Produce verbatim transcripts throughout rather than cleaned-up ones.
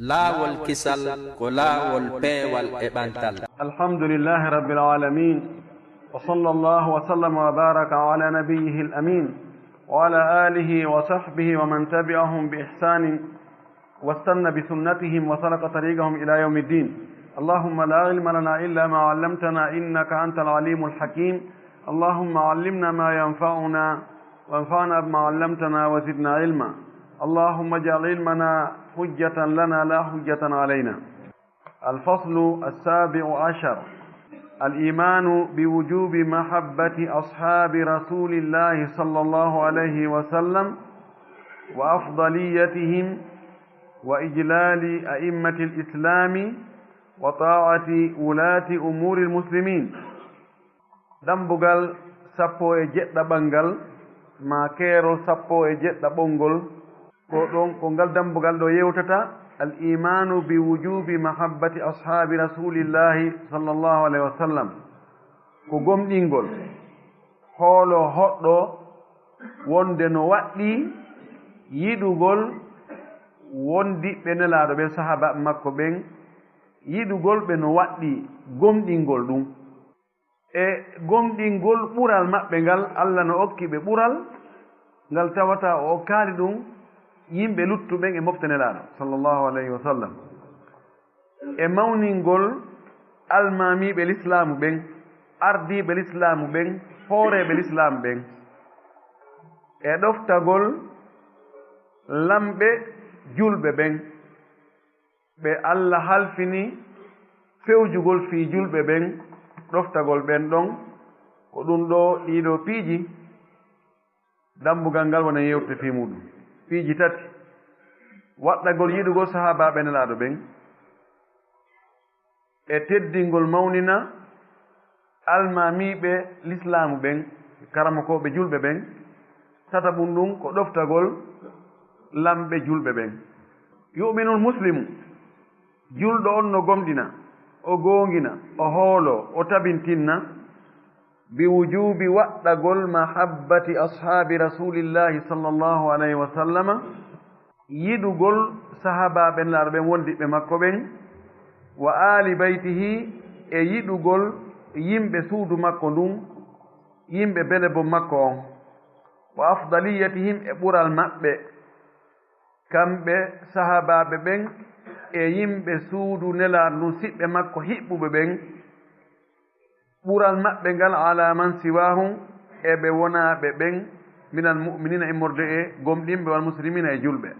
Laawol kisal ko laawol peewal e ɓantal. الحمد لله رب العالمين، وصلى الله وسلم وبارك على نبيه الأمين، وعلى آله وصحبه ومن تبعهم بإحسان واستن بسنتهم وسلك طريقهم إلى يوم الدين. اللهم لا علم لنا إلا ما علمتنا إنك أنت العليم الحكيم. اللهم علمنا ما ينفعنا وانفعنا بما علمتنا وزدنا علما. اللهم اجعل علمنا حجة لنا لا حجة علينا. الفصل السابع عشر. الإيمان بوجوب محبة أصحاب رسول الله صلى الله عليه وسلم وأفضليتهم وإجلال أئمة الإسلام وطاعة ولاة أمور المسلمين. Dambugal sappo e jeɗɗaɓal ngal, ma keerol sappo e jeɗɗaɓol ngol, ko ɗon, ko ngal dambugal ɗo yewtata, الإيمان بوجوب محبة أصحاب رسول الله صلى الله عليه وسلم. Ko gomɗingol, hoolo hoɗɗo wonde no waɗɗii yiɗugol wondiɓɓe Nelaaɗo ɓen, sahaabaaɓe makko ɓen, yiɗugol ɓe no waɗɗii gomɗingol ɗum. E gomɗingol ɓural maɓɓe ngal, Alla no okki ɓe ɓural ngal tawata o okkaali ɗum yimɓe luttuɓe ɓen e mofte Nelaaɗo, sallallahu alayhi wa sallam. E mawningol almaamiiɓe lislaamu ɓen, ardiiɓe lislaamu ɓen, hooreeɓe lislaamu ɓen. E ɗoftagol lamɓe julɓe ɓen, ɓe Alla halfini fewjugol fii julɓe ɓen, ɗoftagol ɓen ɗon. Ko ɗum ɗoo, ɗii ɗoo piiji, dambugal ngal wona yewtude fii muuɗum. Piiji tati: waɗɗagol yiɗugol sahaabaaɓe Nelaaɗo ɓen, e teddingol mawnina almaamiiɓe lislaamu ɓen, karamokooɓe julɓe ɓen. Tataɓum ɗum ko ɗoftagol lamɓe julɓe ɓen. يؤمن المسلم، julɗo on no gomɗina, o goongina, o hooloo, o tabintinna, بوجوب، waɗɗagol, محبة أصحاب رسول الله صلى الله عليه وسلم، yiɗugol sahaabaaɓe Nelaaɗo ɓen, wondiɓɓe makko ɓen, وآل بيته، e yiɗugol yimɓe suudu makko ndun, yimɓe bele bon makko on, وأفضليتهم، e ɓural maɓɓe, kamɓe sahaabaaɓe ɓen e yimɓe suudu Nelaaɗo ndun, siɓɓe makko hiɓɓuɓe ɓen, ɓural maɓɓe ngal, على من سواهم، e ɓe wonaaɓe ɓen, من المؤمنين، immorde e gomɗinɓe, والمسلمين، e julɓe.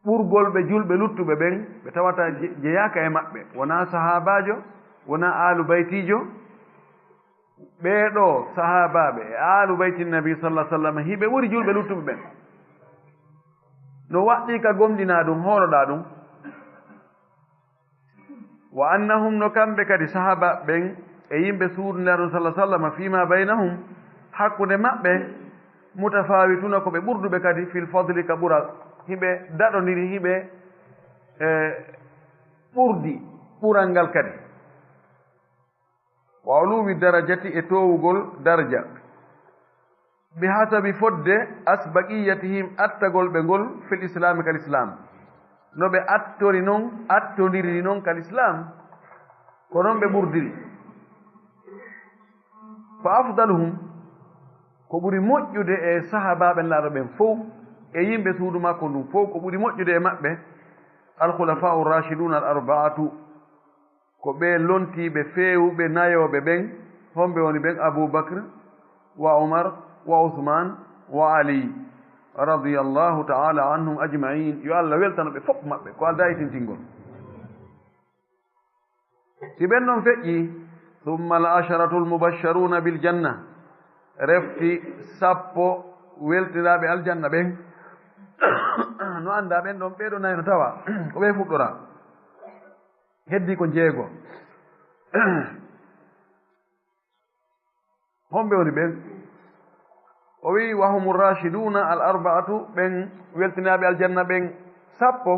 Ɓurgol ɓe julɓe luttuɓe ɓen, ɓe tawata je-, jeyaaka e maɓɓe, wonaa sahaabaajo, wonaa aalu baytiijo. Ɓee ɗoo sahaabaaɓe e aalu bayti Nabi, sallallahu alayhi wa sallam, hiɓe ɓuri julɓe luttuɓe ɓen. No waɗɗii ka gomɗinaa ɗum, hooloɗaa ɗum. وأنهم، no kamɓe kadi sahaabaaɓe ɓen e yimɓe suudu Nelaaɗo, sallallahu alayhi wa sallam, فيما بينهم، hakkunde maɓɓe, متفاوتون، ko ɓe ɓurduɓe kadi, في الفضل، ka ɓural. Hiɓe daɗondiri, hiɓe, e, ɓurdi ɓural ngal kadi. وعلو الدرجة، e toowugol darja. بحسب، fodde, أسبقيتهم، attagol ɓe ngol, في الإسلام، ka lislaam. No ɓe attori non, attondiri non ka lislaam, ko non ɓe ɓurdiri. فأفضلهم، ko ɓuri moƴƴude e sahaabaaɓe Nelaaɗo ɓen fow, e yimɓe suudu makko ndun fow, ko ɓuri moƴƴude e maɓɓe, الخلفاء الراشدون الأربعة، ko ɓee lontiiɓe feewuɓe nayooɓe ɓen. Homɓe woni ɓen? أبو بكر، وعمر، وعثمان، وعلي، رضي الله تعالى عنهم أجمعين. Yo Alla weltano ɓe fof maɓɓe, ko Alla dayitintingol. Si ɓen ɗon feƴƴii, ثم العشرة المبشرون بالجنة، refti sappo weltinaaɓe aljanna ɓen. No anndaa ɓen ɗon, ɓee ɗoo nayo no tawaa, ko ɓe fuɗɗoraa. Heddii ko jeego. Homɓe woni ɓen? O wi'i: وهم الراشدون الأربعة، ɓen weltinaaɓe aljanna ɓen sappo.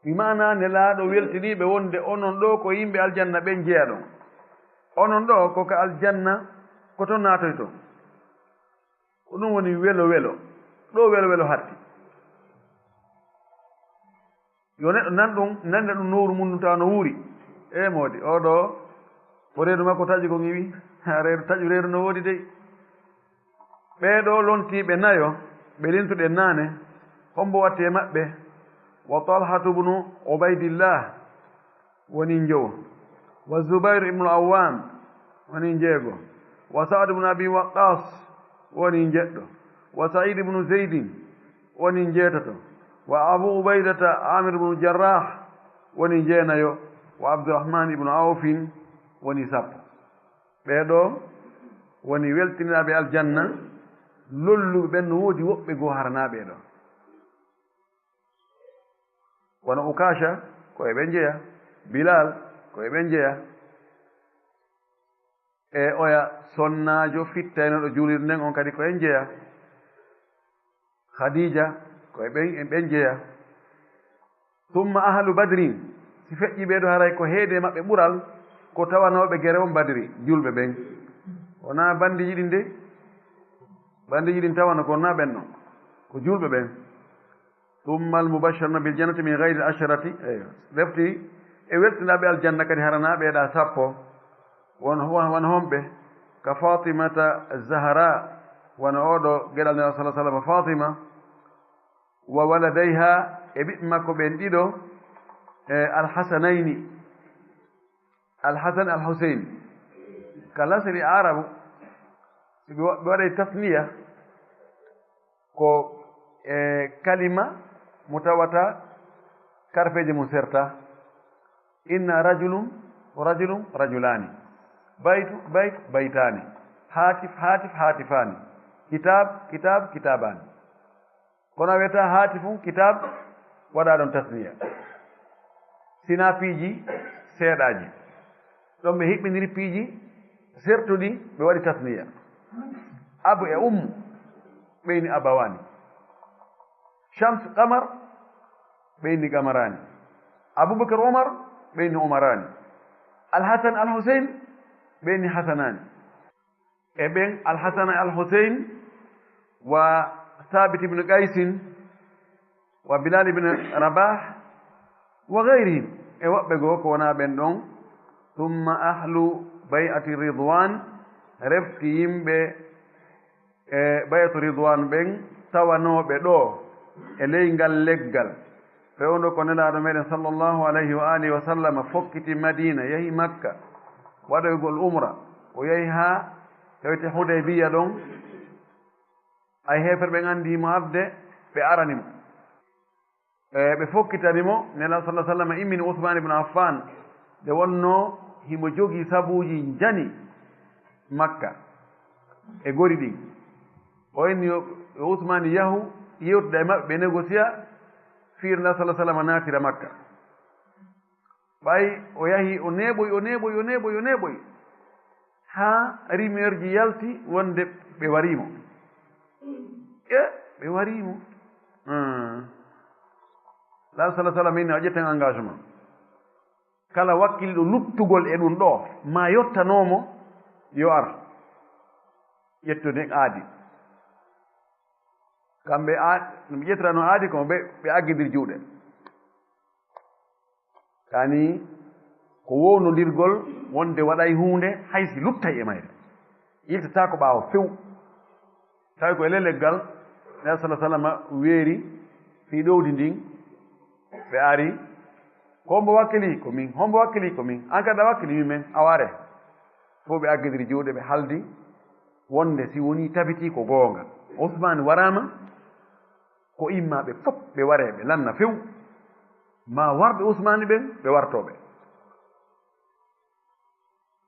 Bi maanaa Nelaaɗo weltinii ɓe wonde onon ɗoo ko yimɓe aljanna ɓen jeyaɗon. Onon ɗoo ko ka aljanna, ko ton naatoyton. Ko ɗum woni welo welo. Ɗoo welo welo hatti. Yo neɗɗo nan ɗum, nande ɗum nowru mum ɗum tawa no wuuri. E moodi, oo ɗoo, ko reedu makko taƴu ko ngiwi. Ha reedu taƴu, reedu no woodi dey. Ɓee ɗoo lontiiɓe nayo, ɓe lintuɗen naane, hombo watti e maɓɓe? Wa Talhatu bnu Ubaydillah woni njowo, wa Zubayru ibnu Awwam woni njeego, wa Sa'd ibnu Abi Waqqas woni njeɗɗo, wa Sa'id ibnu Zaydin woni njeetato, wa Abu Ubaydata Amir ibnu Jarrah woni njeenayo, wa Abdurrahman ibnu Awfin woni sappo. Ɓee ɗoo woni weltiniraaɓe aljanna, lolluɓe ɓen no woodi woɓɓe goo haranaa ɓee ɗoo. Wano Ukasha, ko e ɓen jeya. Bilal, ko e ɓen jeya. E oya sonnaajo fittaynooɗo juulirde nden, on kadi ko en jeya. Khadija, ko e ɓen, e ɓen jeya. Summa ahlu Badrin, si feƴƴi ɓee ɗoo haray ko heedi e maɓɓe ɓural, ko tawanooɓe gere on Badri, juulɓe ɓen. Wonaa bandiiji ɗin de. Bandiiji ɗin tawano, kono naa ɓen non. Ko juulɓe ɓen. Summa al-mubashsharuna bil jannati min ghayri al-asharati. Eyo. Refti e weltinaaɓe aljanna kadi haranaa ɓee ɗaa sappo. Won, won, won homɓe? Ka Fatimata Zahra, wano oo ɗoo geɗal Nelaaɗo sallallaahu alayhi wa sallam, Fatima, wa waladayha, e ɓiɓɓe makko ɓen ɗiɗo, e Al-Hasanayni, Al-Hasan Al-Husayn. Ka lasri Arabu, si ɓe wa-, ɓe waɗay tasniya, ko e kalima mo tawata karfeeje mum serta. Inna rajulun, rajulun, rajulaani. Baytu, baytu, baytaani. Haatif, haatif, haatifaani. Kitaab, kitaab, kitaabaani. Kono a wiyata haatifun, kitaab, waɗa ɗon tasniya. Sinaa piiji seeɗaaji. Ɗon ɓe hiɓɓindiri piiji sertuɗi, ɓe waɗi tasniya. Abu e ummu, ɓe inni abawaani. Shams, qamar, ɓe inni qamaraani. Abubakar, Umar, ɓe inni umaraani. Alhasan, Alhusayn, ɓe inni hasanaani. E ɓen Alhasan e Alhusayn, wa Thabit ibn Qaysin, wa Bilal ibn Rabah, wa ghayrihim, e woɓɓe goo ko wonaa ɓen ɗon. Summa ahlu bay'ati Ridwan, refti yimɓe e bay'atu Ridwan ɓen tawanooɓe ɗoo e ley ngal leggal. Fewndo ko Nelaaɗo meɗen sallallahu alayhi wa alihi wa sallam fokkiti Madiina, yahi Makka, waɗoygol umra. O yahi haa tawete Hudaybiya ɗon, ay heeferɓe ɓen anndi mo arde, ɓe arani mo. E, ɓe fokkitani mo, Nelaaɗo sallallahu alayhi wa sallam immini Usmaan ibn Affaan, nde wonnoo himo jogii sabuuji njani Makka e gori ɗin. O inni yo, yo Usmaan yahu, yewtida e maɓɓe, ɓe négocier, fii Nelaaɗo sallallahu alayhi wa sallam naatira Makka. Ɓay o yahi, o neeɓoyi, o neeɓoyi, o neeɓoyi, o neeɓoyi. Haa rumeur ji yalti wonde ɓe warii mo. E, ɓe warii mo. Hmm. Nelaaɗo sallallahu alayhi wa sallam inni o ƴettan engagement. Kala wakkiliiɗo luttugol e ɗum ɗoo, ma yottanoo mo, yo ar ƴettude aadi. Kamɓe a-, no ɓe ƴettirano aadi ko ɓe, ɓe aggidir juuɗe. Kani ko wownondirgol wonde waɗay huunde hay si luttay e mayre. Yiltataako ɓaawo few. Tawi ko e ley leggal, Nelaaɗo sallallahu alayhi wa sallam weeri fii ɗowdi ndin, ɓe ari, ko hombo wakkili? Ko min. Hombo wakkili? Ko min. An kadi a wakkili? Min men. Awa are. Fow ɓe aggidiri juuɗe, ɓe haldi wonde si wonii tabitii ko goonga, Usmaan waraama, ko imma ɓe fof ɓe waree, ɓe lanna few, maa warɓe Usmaani ɓen, ɓe wartoo ɓe.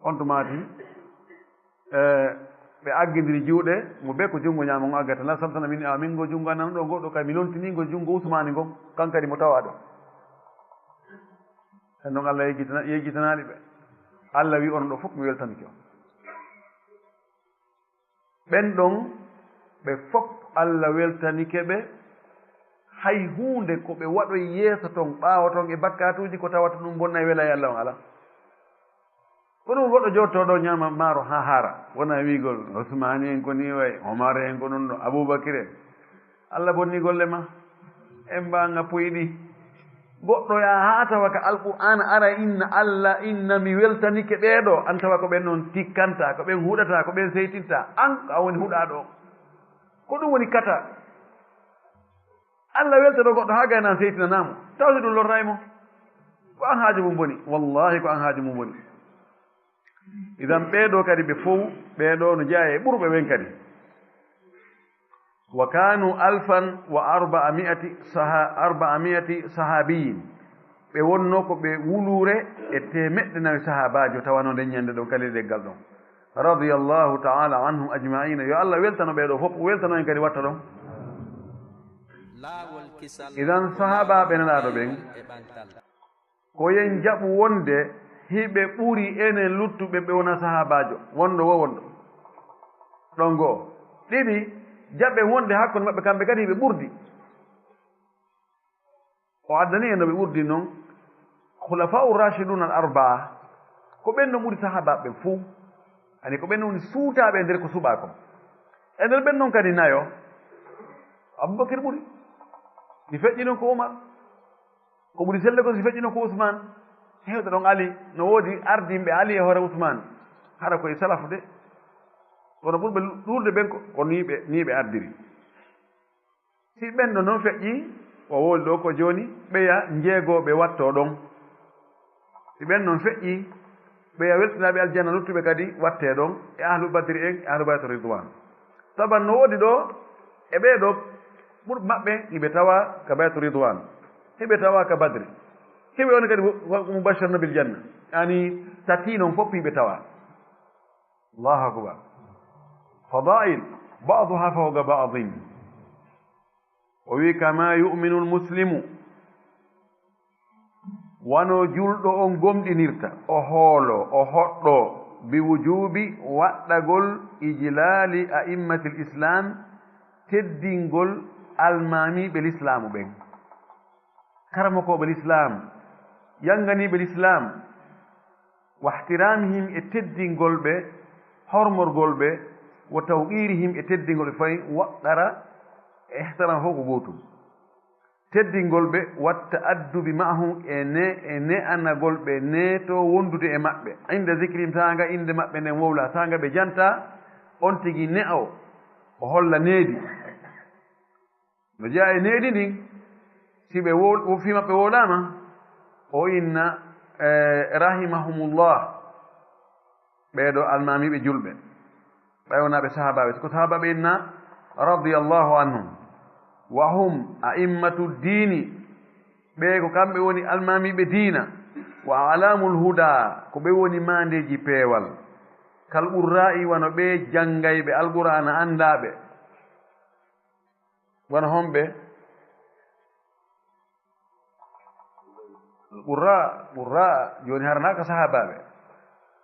On tuma tigi, e, ɓe aggindiri juuɗe, mo bee ko junngo ñaamo ngon aggata. Nelaaɗo sallallahu alayhi wa sallam inni, a, min ngo junngo nano ɗo, ngo ɗo kay mi lontinii ngo junngo Usmaani ngon, kan kadi mo tawaa ɗo. Sen non Allah yejjitina-, yejjitanaali ɓe. Allah wi, onon ɗo fof mi weltanike on. Ɓen ɗon, ɓe fof Allah weltanike ɓe, hay huunde ko ɓe waɗoyi yeeso ton, ɓaawo ton e bakkaatuuji ko tawata ɗum bonnay welayee Allah on alaa. Ko ɗum goɗɗo jooɗotoo ɗo ñaama maaro haa haara, wona wiigol Usmaani en ko nii wayi, Omar en ko ɗum ɗo, Abubakir en. Allah bonni golle ma, en mbaanga puyɗi. Goɗɗo yaa haa tawa ka Alqur'aana ara inna Allah, inna mi weltanike ɓee ɗoo, an tawa ko ɓen non tikkanta, ko ɓen huɗata, ko ɓen seytinta, an ko a woni huɗaaɗo on. Ko ɗum woni kata. Allah weltano goɗɗo haa gayna an seytinanaa mo, taw si ɗum lorray mo. Ko an haaju mum boni, wallahi ko an haaju mum boni. Idan ɓee ɗoo kadi ɓe fow, ɓee ɗoo no jeyaa e ɓurɓe ɓen kadi. Wa kanu alfan wa arba'ami'ati saha-, arba'ami'ati sahabiyin. Ɓe wonno ko ɓe wuluure e teemeɗɗe nawi sahaabaajo tawano nden ñande ɗon kadi leggal ɗon. Radiyallahu ta'ala anhum ajma'ina. Yo Allah weltano ɓee ɗoo fof, weltano en kadi watta ɗon. Idan sahaabaaɓe Nelaaɗo ɓen, ko yen jaɓu wonde hiɓe ɓuri enen luttuɓe ɓe wona sahaabaajo, wonɗo wo wonɗo. Ɗon goo. Ɗiɗi, jaɓen wonde hakkunde maɓɓe kamɓe kadi hiɓe ɓurdi. O addani en no ɓe ɓurdi non, Khulafa'ur Rashidun al Arba'a, ko ɓen no ɓuri sahaabaaɓe ɓen fow. Ani ko ɓen woni suutaaɓe e nder ko suɓaa kon. E nder ɓen non kadi nayo, Abubakar ɓuri. Si feƴƴi non ko Umar. Ko ɓuri selde kon si feƴƴi non ko Usman. Hewta ɗon Ali, no woodi ardinɓe Ali e hoore Usman. Hara koye salafu de. Kono ɓurɓe ɗuurde ɓen ko, ko nii ɓe, nii ɓe ardiri. Si ɓen ɗon non feƴƴi, o wowli ɗoo ko jooni, ɓeya njeegooɓe wattoo ɗon. Si ɓen non feƴƴi, ɓeya weltinaaɓe aljanna luttuɓe kadi wattee ɗon, e ahlu Badri en, e ahlu Baytu Ridwan. Taban no woodi ɗoo, e ɓee ɗoo, ɓurɓe maɓɓe, hiɓe tawa ka Baytu Ridwan, hiɓe tawa ka Badri. Hiɓe woni kadi wa-, wa-, mubashiruna bil janna. Yani, tati non fof hiɓe tawa. Allahu akbar. Fadail, ba'duha fawqa ba'din. O wi, "Kama yu'minu al-muslimu." Wano julɗo on gomɗinirta, o hoolo, o hoɗɗo, bi wujubi waɗɗagol ijlali a'immatil islam, teddingol almaamiiɓe lislaamu ɓen. Karamokooɓe lislaam, yanganiiɓe lislaam, wa ihtiramihim e teddingol ɓe, hormorgol ɓe, wa tawqirihim e teddingol ɓe fay, waqqara e ihtiram fof ko gootum. Teddingol ɓe, wa ta'addubi ma'ahum e ne, e ne'anagol ɓe neeto wondude e maɓɓe. Inda zikrihim, saanga innde maɓɓe nden wowla, saanga ɓe janta, on tigi ne'o, o holla needi. No jeyaa e needi ndin, si ɓe wo-, wo fii maɓɓe wowlaama, o inna, eh, rahimahumullah, ɓee ɗoo almaamiiɓe julɓe, ɓay wonaa ɓe sahaabaaɓe, ko sahaabaaɓe inna, radiyallahu anhum, wa hum a'immatu diini, ɓee ko kamɓe woni almaamiiɓe diina, wa a'lamul huda, ko ɓe woni maandeeji peewal, kal qurra'i, wano ɓee janngayɓe Alqur'aana anndaaɓe, wano homɓe? Qurra, qurra, jooni haranaaka sahaabaaɓe.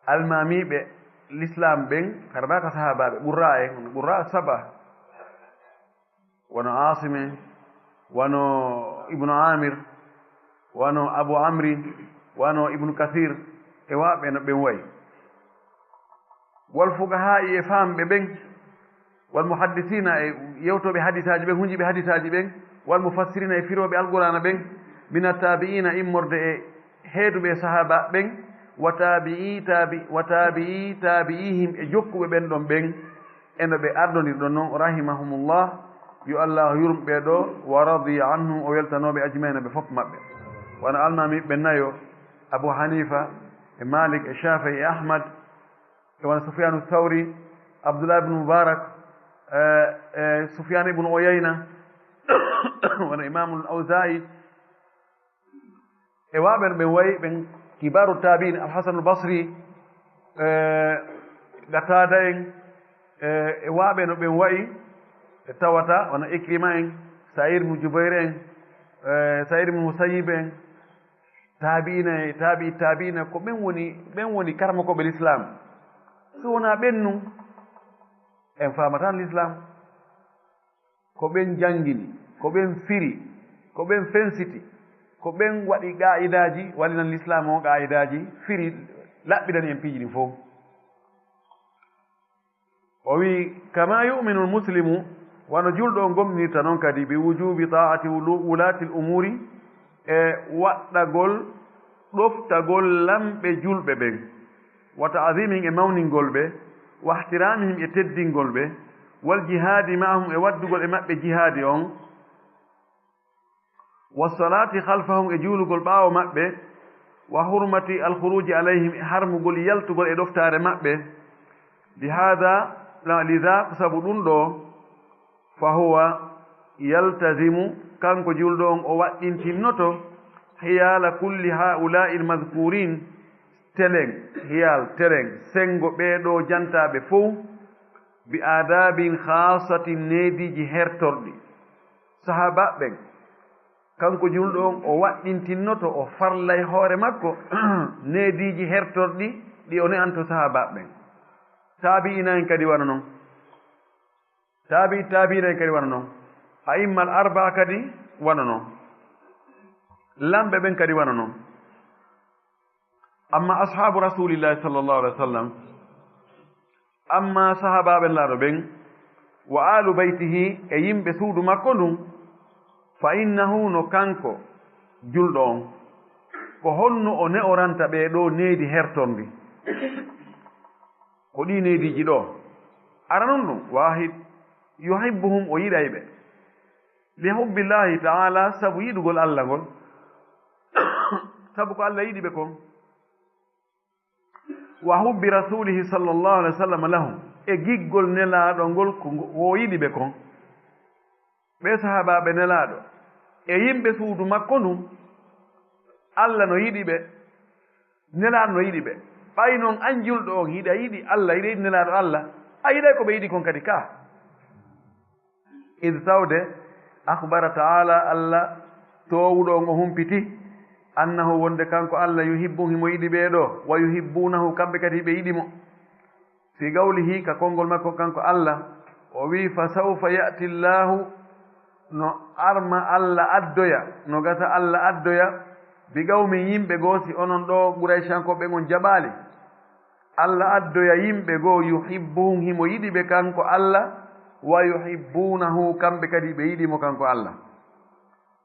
Almaamiiɓe lislaam ɓen haranaaka sahaabaaɓe. Qurra en, qurra saba. Wano Aasim en, wano Ibnu Aamir, wano Abu Amri, wano Ibnu Kasiir, e waɓɓe no ɓen wayi. Wal fuqahaa'i e faamɓe ɓen, wal muhaddisiina e yewtooɓe hadisaaji ɓen, hunjiiɓe hadisaaji ɓen, wal mufassiriina e firooɓe Alqur'aana ɓen, mina taabi'iina immorde e heeduɓe e sahaaba ɓen, wa taabi'i taabi-, wa taabi'i taabi'ihim e jokkuɓe ɓen ɗon ɓen, e no ɓe ardondirɗon non, rahimahumullah, yo Allaahu yurmo ɓee ɗoo, wa radiya anhum, o weltanoo ɓe ajma'iina ɓe fof maɓɓe. Wano almaamiiɓe ɓe nayo, Abu Haniifa, e Maalik, e Shaafi'i, e Ahmad, e wano Sufyaanu Sawri, Abdullah ibn Mubarak, e, e Sufyaan ibn Uyayna, wano Imaamul Awzaa'i, e waɓɓe no ɓen wayi ɓen kibaaru taabi'in, Al-Hasanul Basri, e Qataada en, e, e waɓɓe no ɓen wayi, ɓe tawata wano Ikrima en, Sa'iid ibn Jubayr en, e Sa'iid ibn Musayyib en, taabi'ina e taabi'i taabi'ina, ko ɓen woni, ɓen woni karamokooɓe lislaam. Si wonaa ɓen nun, en faamataa lislaam. Ko ɓen janngini, ko ɓen firi, ko ɓen fensiti, ko ɓen waɗi qaa'idaaji, wallinan lislaam o qaa'idaaji, firi, laɓɓidani en piiji ɗin fof. O wi'i, "Kama yu'minu al-muslimu," wano julɗo on gomɗinirta non kadi, "bi wujubi ta'ati wulu-, wulati al-umuri," e waɗɗagol ɗoftagol lamɓe julɓe ɓen, wa ta'zimihim e mawningol ɓe, wa ihtiramihim e teddingol ɓe, wal jihaadi ma'ahum e waddugol e maɓɓe jihaadi on, wa salaati khalfahum e juulugol ɓaawo maɓɓe, wa hurmati al khuruji alayhim e harmugol yaltugol e ɗoftaare maɓɓe. Li hada, la, li dha, sabu ɗum ɗo, fa huwa yaltazimu, kanko julɗo on o waɗɗintinnoto, hiyaala kulli haa'ulaa'i al-mazkuuriin, telen, hiyaal, telen, senngo ɓee ɗoo jantaaɓe fow, bi aadaabin khaassatin, neediiji hertorɗi. Sahaabaaɓe ɓen, kanko julɗo on o waɗɗintinnoto, o farlay hoore makko neediiji hertorɗi ɗi o ne'anto sahaabaaɓe ɓen. Taabi'ina en kadi wano non. Taabi'i taabi'ina en kadi wano non. A'immal arba'a kadi wano non. Lamɓe ɓen kadi wano non. Amma ashaabu Rasuulillahi sallallahu alaihi wasallam, amma sahaabaaɓe Nelaaɗo ɓen, wa aalu baytihi e yimɓe suudu makko ndun, fa innahu no kanko julɗo on, ko honno o ne'oranta ɓee ɗoo needi hertorndi? Ko ɗii neediiji ɗoo. Aranun ɗum, waahid, yuhibbuhum, o yiɗay ɓe. Li hubbillahi ta'ala, sabu yiɗugol Alla ngol. Sabu ko Alla yiɗi ɓe kon. Wa hubbi rasulihi sallallahu alaihi wasallam lahum, e giggol Nelaaɗo ngol ko ngo-, o yiɗi ɓe kon. Ɓee sahaabaaɓe Nelaaɗo e yimɓe suudu makko ndun, Alla no yiɗi ɓe, Nelaaɗo no yiɗi ɓe. Ɓay non an julɗo on hiɗa yiɗi Alla, hiɗa yiɗi Nelaaɗo Alla, a yiɗay ko ɓe yiɗi kon kadi ka. Id tawde, akhbara ta'ala, Alla toowuɗo on o humpiti, annahu, wonde kanko Alla, yuhibbuhum, himo yiɗi ɓee ɗoo, wa yuhibbunahu, kamɓe kadi hiɓe yiɗi mo. Fi qawlihi, ka konngol makko kanko Alla, o wi'i, fa sawfa ya'ti Allahu, no arma Alla addoya, no gasa Alla addoya, bi qawmin, yimɓe goo, si onon ɗoo Qurayshankooɓe on jaɓaali. Alla addoya yimɓe goo, yuhibbuhum, himo yiɗi ɓe kanko Alla, wa yuhibbunahu, kamɓe kadi ɓe yiɗi mo kanko Alla.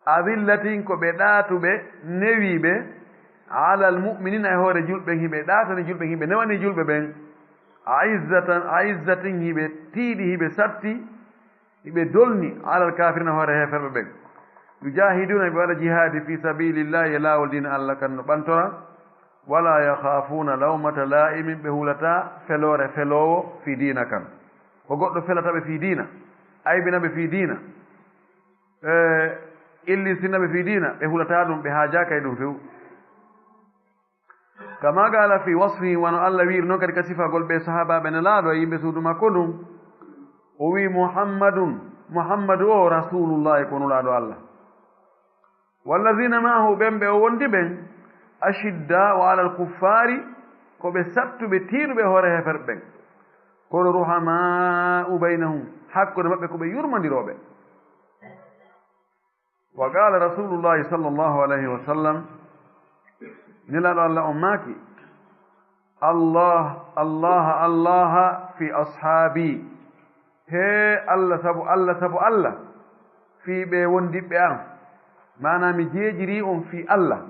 Adillatin, ko ɓe ɗaatuɓe, newiiɓe, alal mu'minina, e hoore julɓe, hiɓe ɗaatani julɓe, hiɓe newani julɓe ɓen. Aizzatan, aizzatin, hiɓe tiiɗi, hiɓe satti, hiɓe dolni, alal kafirina, hoore heeferɓe ɓen. Yujahiduna, ɓe waɗa jihaadi, fi sabilillahi, e laawol diina Alla kan no ɓantora. Wala yakhafuuna lawmata laa'imin, ɓe hulataa feloore feloowo fii diina kan. Ko goɗɗo felata ɓe fii diina, aybina ɓe fii diina, e illisina ɓe fii diina, ɓe hulataa ɗum, ɓe haajaaka e ɗum few. Kama qala fi wasfihi, wano Alla wiiri non kadi ka sifagol ɓe sahaabaaɓe Nelaaɗo e yimɓe suudu makko ndun, o wi'i, Muhammadun, Muhammadu o, Rasulullahi, ko Nulaaɗo Alla. Wallazina ma'ahu, ɓen ɓe o wondi ɓen, ashidda'u alal kuffaari, ko ɓe sattuɓe tiiɗuɓe hoore heeferɓe ɓen. Kono ruhama'u baynahum, hakkunde maɓɓe ko ɓe yurmondirooɓe. Wa qala Rasulullahi sallallahu alayhi wa sallam, Nelaaɗo Alla on maaki, Allah, Allah, Allah fi ashaabi. Hee Alla, sabu Alla, sabu Alla, fii ɓee wondiɓɓe an. Maanaa, mi jeejirii on fii Alla.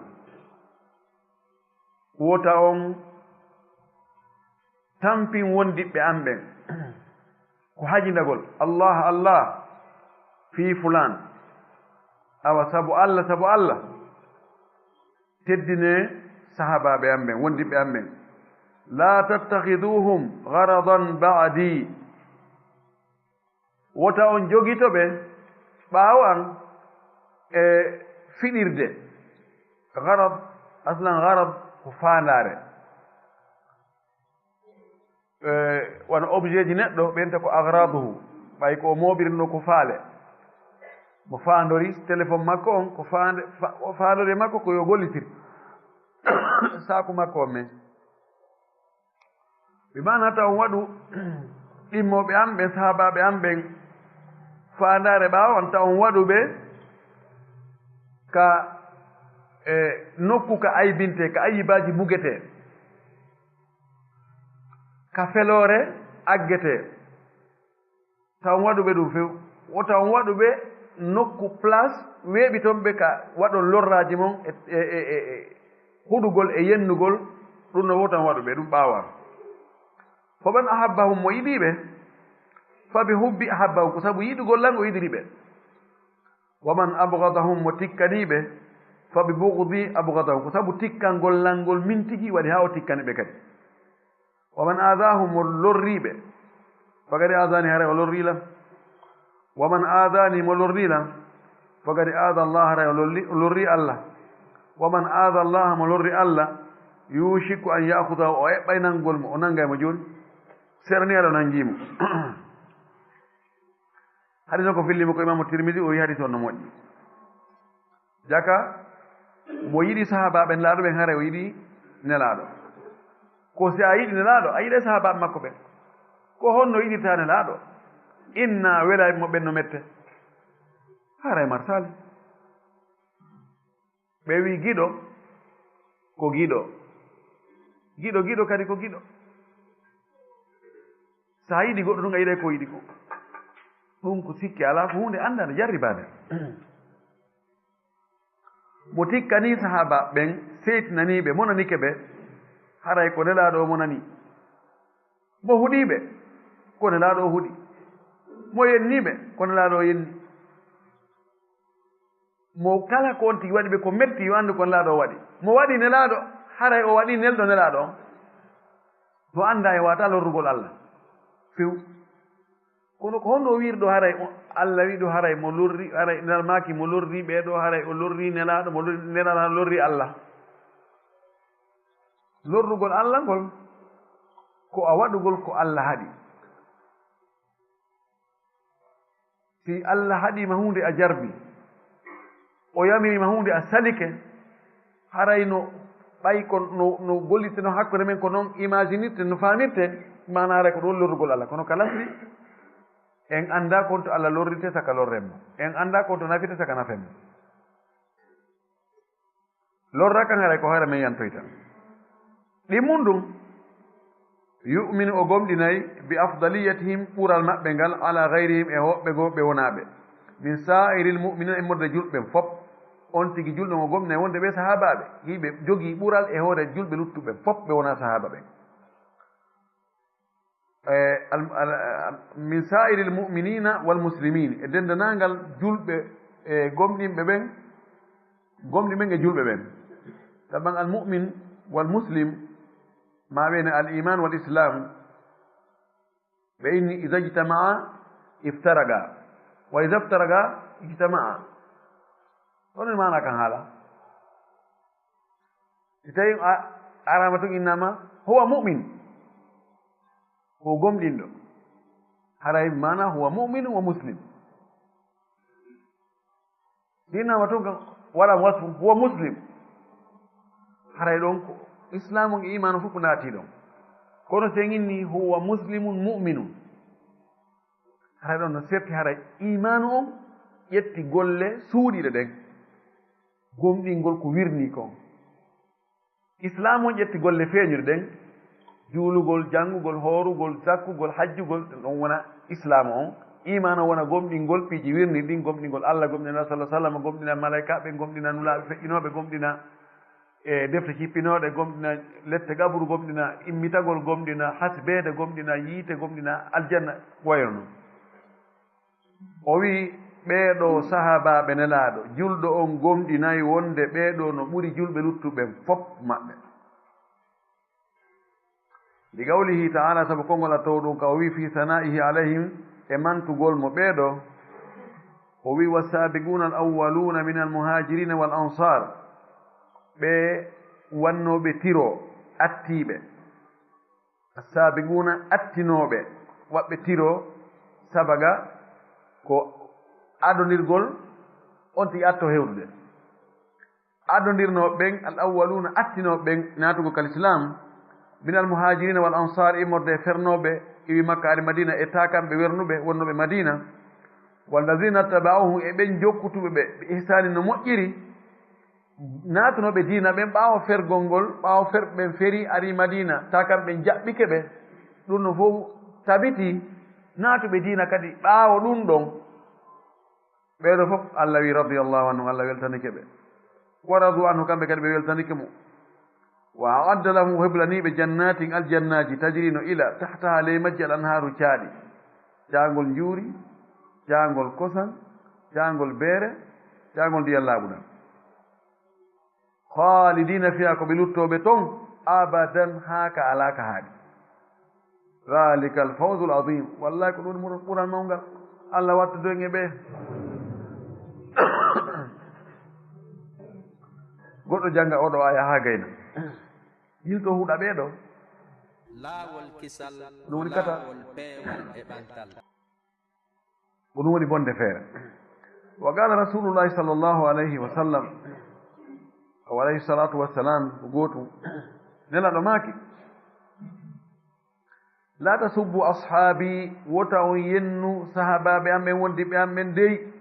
Wota on tampin wondiɓɓe an ɓen. Ko hajindagol, Allah, Allah, fii fulaan. Awa, sabu Alla, sabu Alla. Teddinee sahaabaaɓe am ɓen, wondiɓɓe am ɓen. Laa tattakhiduhum gharadan ba'di. Wota on jogito ɓe ɓaawo an e fiɗirde. Gharad, aslan gharad ko faandaare. Eh, wano objet ji neɗɗo, ɓen ta ko aghraduhu, ɓay ko o mooɓirno ko faale. Mo faandori téléphone makko on, ko faande, fa-, o faandori e makko ko yo gollitir saaku makko on men. Bi maana ta on waɗu ɗimmooɓe an ɓen, sahaabaaɓe an ɓen, faandaare ɓaawo on, ta on waɗu ɓe ka, eh, nokku ka aybinte, ka ayyibaaji mbugetee. Ka feloore aggetee. Ta on waɗu ɓe ɗum few. Wota on waɗu ɓe nokku, place, weeɓi toon ɓe ka waɗon lorraaji mon e, e, e, e, e huɗugol e yennugol, ɗum no wowtan waɗu ɓe, ɗum ɓaawa. Faman ahabbahum, mo yiɗi ɓe, fa bi hubbi ahabbahum, ko sabu yiɗugol lan o yiɗiri ɓe. Waman abgadahum, mo tikkani ɓe, fa bi bugdi abgadahum, ko sabu tikkangol lan ngol min tigi waɗi haa o tikkani ɓe kadi. Waman aadahum, mo lorri ɓe, fagadi aadani, haray o lorri lan. Waman aadani, mo lorri lan, fagadi aada Allah, haray o lorri, o lorri Allah. Waman aada Allah, mo lorri Allah, yushiku an yaakudahu, o eɓɓay nangol mo, o nangay mo jooni. Serani aɗa nangi mo. Hadis o ko filli mo ko Imaamu Tirmidi, o wi hadis on no moƴƴi. Jaka, mo yiɗi sahaabaaɓe Nelaaɗo ɓen, haray o yiɗi Nelaaɗo. Ko si a yiɗi Nelaaɗo, a yiɗay sahaabaaɓe makko ɓen. Ko honno yiɗirta Nelaaɗo? Inna wela mo ɓen no mette. Haray marsaali. Ɓe wi giɗo ko giɗo. Giɗo, giɗo kadi ko giɗo. Sa yiɗi goɗɗo tun, a yiɗay ko yiɗi ko. Ɗum ko sikke alaa, ko huunde anndaande, jarribaande. Mo tikkani sahaaba ɓen, seytinanii ɓe, monanike ɓe, haray ko Nelaaɗo o monani. Mo huɗii ɓe, ko Nelaaɗo o huɗi. Mo yennii ɓe, ko Nelaaɗo o yenni. Mo kala ko on tigi waɗi ɓe ko metti, yo anndu ko Nelaaɗo o waɗi. Mo waɗi Nelaaɗo, haray o waɗi nelɗo Nelaaɗo on. Mo anndaa e waata lorrugol Allah. Few. Kono ko honno o wiiri ɗo haray o, Allah wi'i ɗo haray mo lorri, haray Nelaaɗo maaki mo lorri ɓee ɗo, haray o lorri Nelaaɗo, mo lorri Nelaaɗo, lorri Allah. Lorrugol Allah ngol, ko a waɗugol ko Allah haɗi. Si Allah haɗii ma huunde a jarbi, o yamiri ma huunde a salike, haray no ɓay ko no, no gollirte no hakkunde men ko non imaginirte, no faamirte, maana haray ko ɗum lorrugol Allah. Kono ka lasri, en anndaa kon to Allah lorrirte saka lorren mo. En anndaa kon to nafirte saka nafen mo. Lorra kan haray ko hoore men yantoyta. Ɗi mun ɗum, yu'minu o gomɗinay bi afdaliyatihim ɓural maɓɓe ngal ala gayrihim e hoɓɓe goo ɓe wonaaɓe. Min sa'iril mu'minina immorde julɓe ɓen fop. On tigi julɗo mo gomɗinay wonde ɓe sahaabaaɓe. Hiɓe jogii ɓural e hoore julɓe luttuɓe ɓen fop ɓe wonaa sahaaba ɓen. E, al-, al-, al-, min sa'iril mu'minina wal muslimin, e denndanangal julɓe e gomɗinɓe ɓen, gomɗinɓe ɓen e julɓe ɓen. Taban al mu'min wal muslim, ma wiyene al iman wal islam, ɓe inni iza ijtama'a iftaraqa, wa iza iftaraqa ijtama'a. Ɗon e maana kan haala. Si tawi a arama tun innama huwa mu'min, ko gomɗinɗo. Haray maana huwa mu'min wa muslim. Si innama tun kan waɗa wasfu huwa muslim. Haray ɗon ko islamu e imanu fof ko naati ɗon. Kono si en inni huwa muslimun mu'minun. Haray ɗon no serti, haray imanu on ƴetti golle suuɗiɗe ɗen. Gomɗingol ko wirnii kon. Islaamu on ƴetti golle feeñuɗe ɗen, juulugol, janngugol, hoorugol, sakkugol, hajjugol, ɗum ɗon wona Islaamu on. Iimaanu wona gomɗingol piiji wirnii ɗin, gomɗingol Allah, gomɗina Nabi sallallahu alaihi wasallam, gomɗina malaykaaɓe, gomɗina nulaaɓe feƴƴinooɓe, gomɗina e defte cippinooɗe, gomɗina lette qabru, gomɗina immitagol, gomɗina hasbeede, gomɗina yiite, gomɗina aljanna, ko wayi no non. O wi'i, ɓee ɗoo sahaabaaɓe Nelaaɗo, julɗo on gomɗinay wonde ɓee ɗoo no ɓuri julɓe luttuɓe ɓen fof maɓɓe. Li qawlihi ta'ala, sabu konngol a tow ɗum ka o wi'i, fi sana'ihi alayhim, e mantugol mo ɓee ɗoo, o wi'i, "Wassaabiquuna al-awwaluuna mina al-muhaajiriina wal ansaar," ɓe wannooɓe tiro, attiiɓe. Assaabiquuna, attinooɓe, waɓɓe tiro, sabaga ko adondirgol on tigi atto hewtude. Adondirnooɓe ɓen, al awwaluuna, attinooɓe ɓen naatugol kal Islaam, min al muhaajiriina wal ansaar, immorde e fernooɓe iwi Makka ari Madiina, e taakamɓe wernuɓe wonnooɓe Madiina, wallaziina taba'uhum, e ɓen jokkutuɓe ɓe, bi ihsaanin no moƴƴiri, naatunooɓe diina ɓen ɓaawo fergol ngol, ɓaawo ferɓe ɓen ferii arii Madiina, taa kamɓe jaɓɓike ɓe, ɗum no fof tabitii, naatuɓe diina kadi ɓaawo ɗum ɗon, Ɓeeɗo fof Allah wi radiyallahu anhu, Allah weltanike ɓe. Wa radu anhu, kamɓe kadi ɓe weltanike mo. Wa a'adda lahum, o heblanii ɓe jannatin, aljannaaji, tajri no ila tahtaha, ley majji al anhaaru caaɗi. Caangol njuuri, caangol kosan, caangol beere, caangol ndiyam laaɓunam. Khalidina fiha, ko ɓe luttooɓe ton abadan, haa ka alaa ka haaɗi. Dhalika al fawzul azim. Wallahi ko ɗum woni ɓural mawngal. Allah wattu en e ɓe. Goɗɗo jannga oɗo aya haa gayna. Yilto huɗa ɓeeɗo. Laawol kisal, ɗum woni kata. Laawol peewal e ɓantal. Ko ɗum woni bonde feere. Wa qala rasulullahi sallallahu alayhi wa sallam, o alayhi salatu wassalam, ko gootum, Nelaaɗo maaki, "La tasubbu ashaabi, wota on yennu sahaabaaɓe am ɓen, wondiɓɓe am ɓen dey.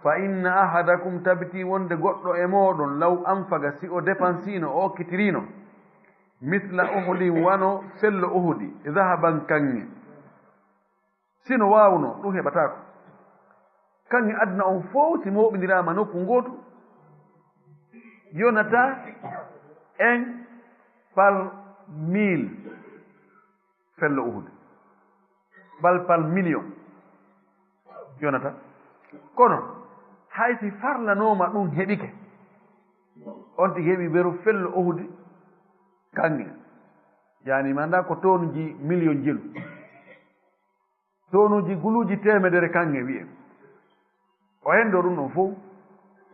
Fa inna ahadakum, tabiti wonde goɗɗo e mooɗon, law anfaga, si o depansino, o okkitirino, misla Uhudin, wano fello Uhudi, zahaban, kaŋŋe." Sino waawno, ɗum heɓataako. Kaŋŋe aduna on fow, si mooɓindiraama nokku ngootu, yonata un par mille fello Uhud. Bal par million yonata. Kono, hay si farlanooma ɗum heɓike, on tigi heɓi weru fello Uhud kaŋŋe. Yani, ma annda ko tonnes ji million jelu. Tonuuji guluuji teemedere kaŋŋe wi'e. O henndo ɗum ɗon fof.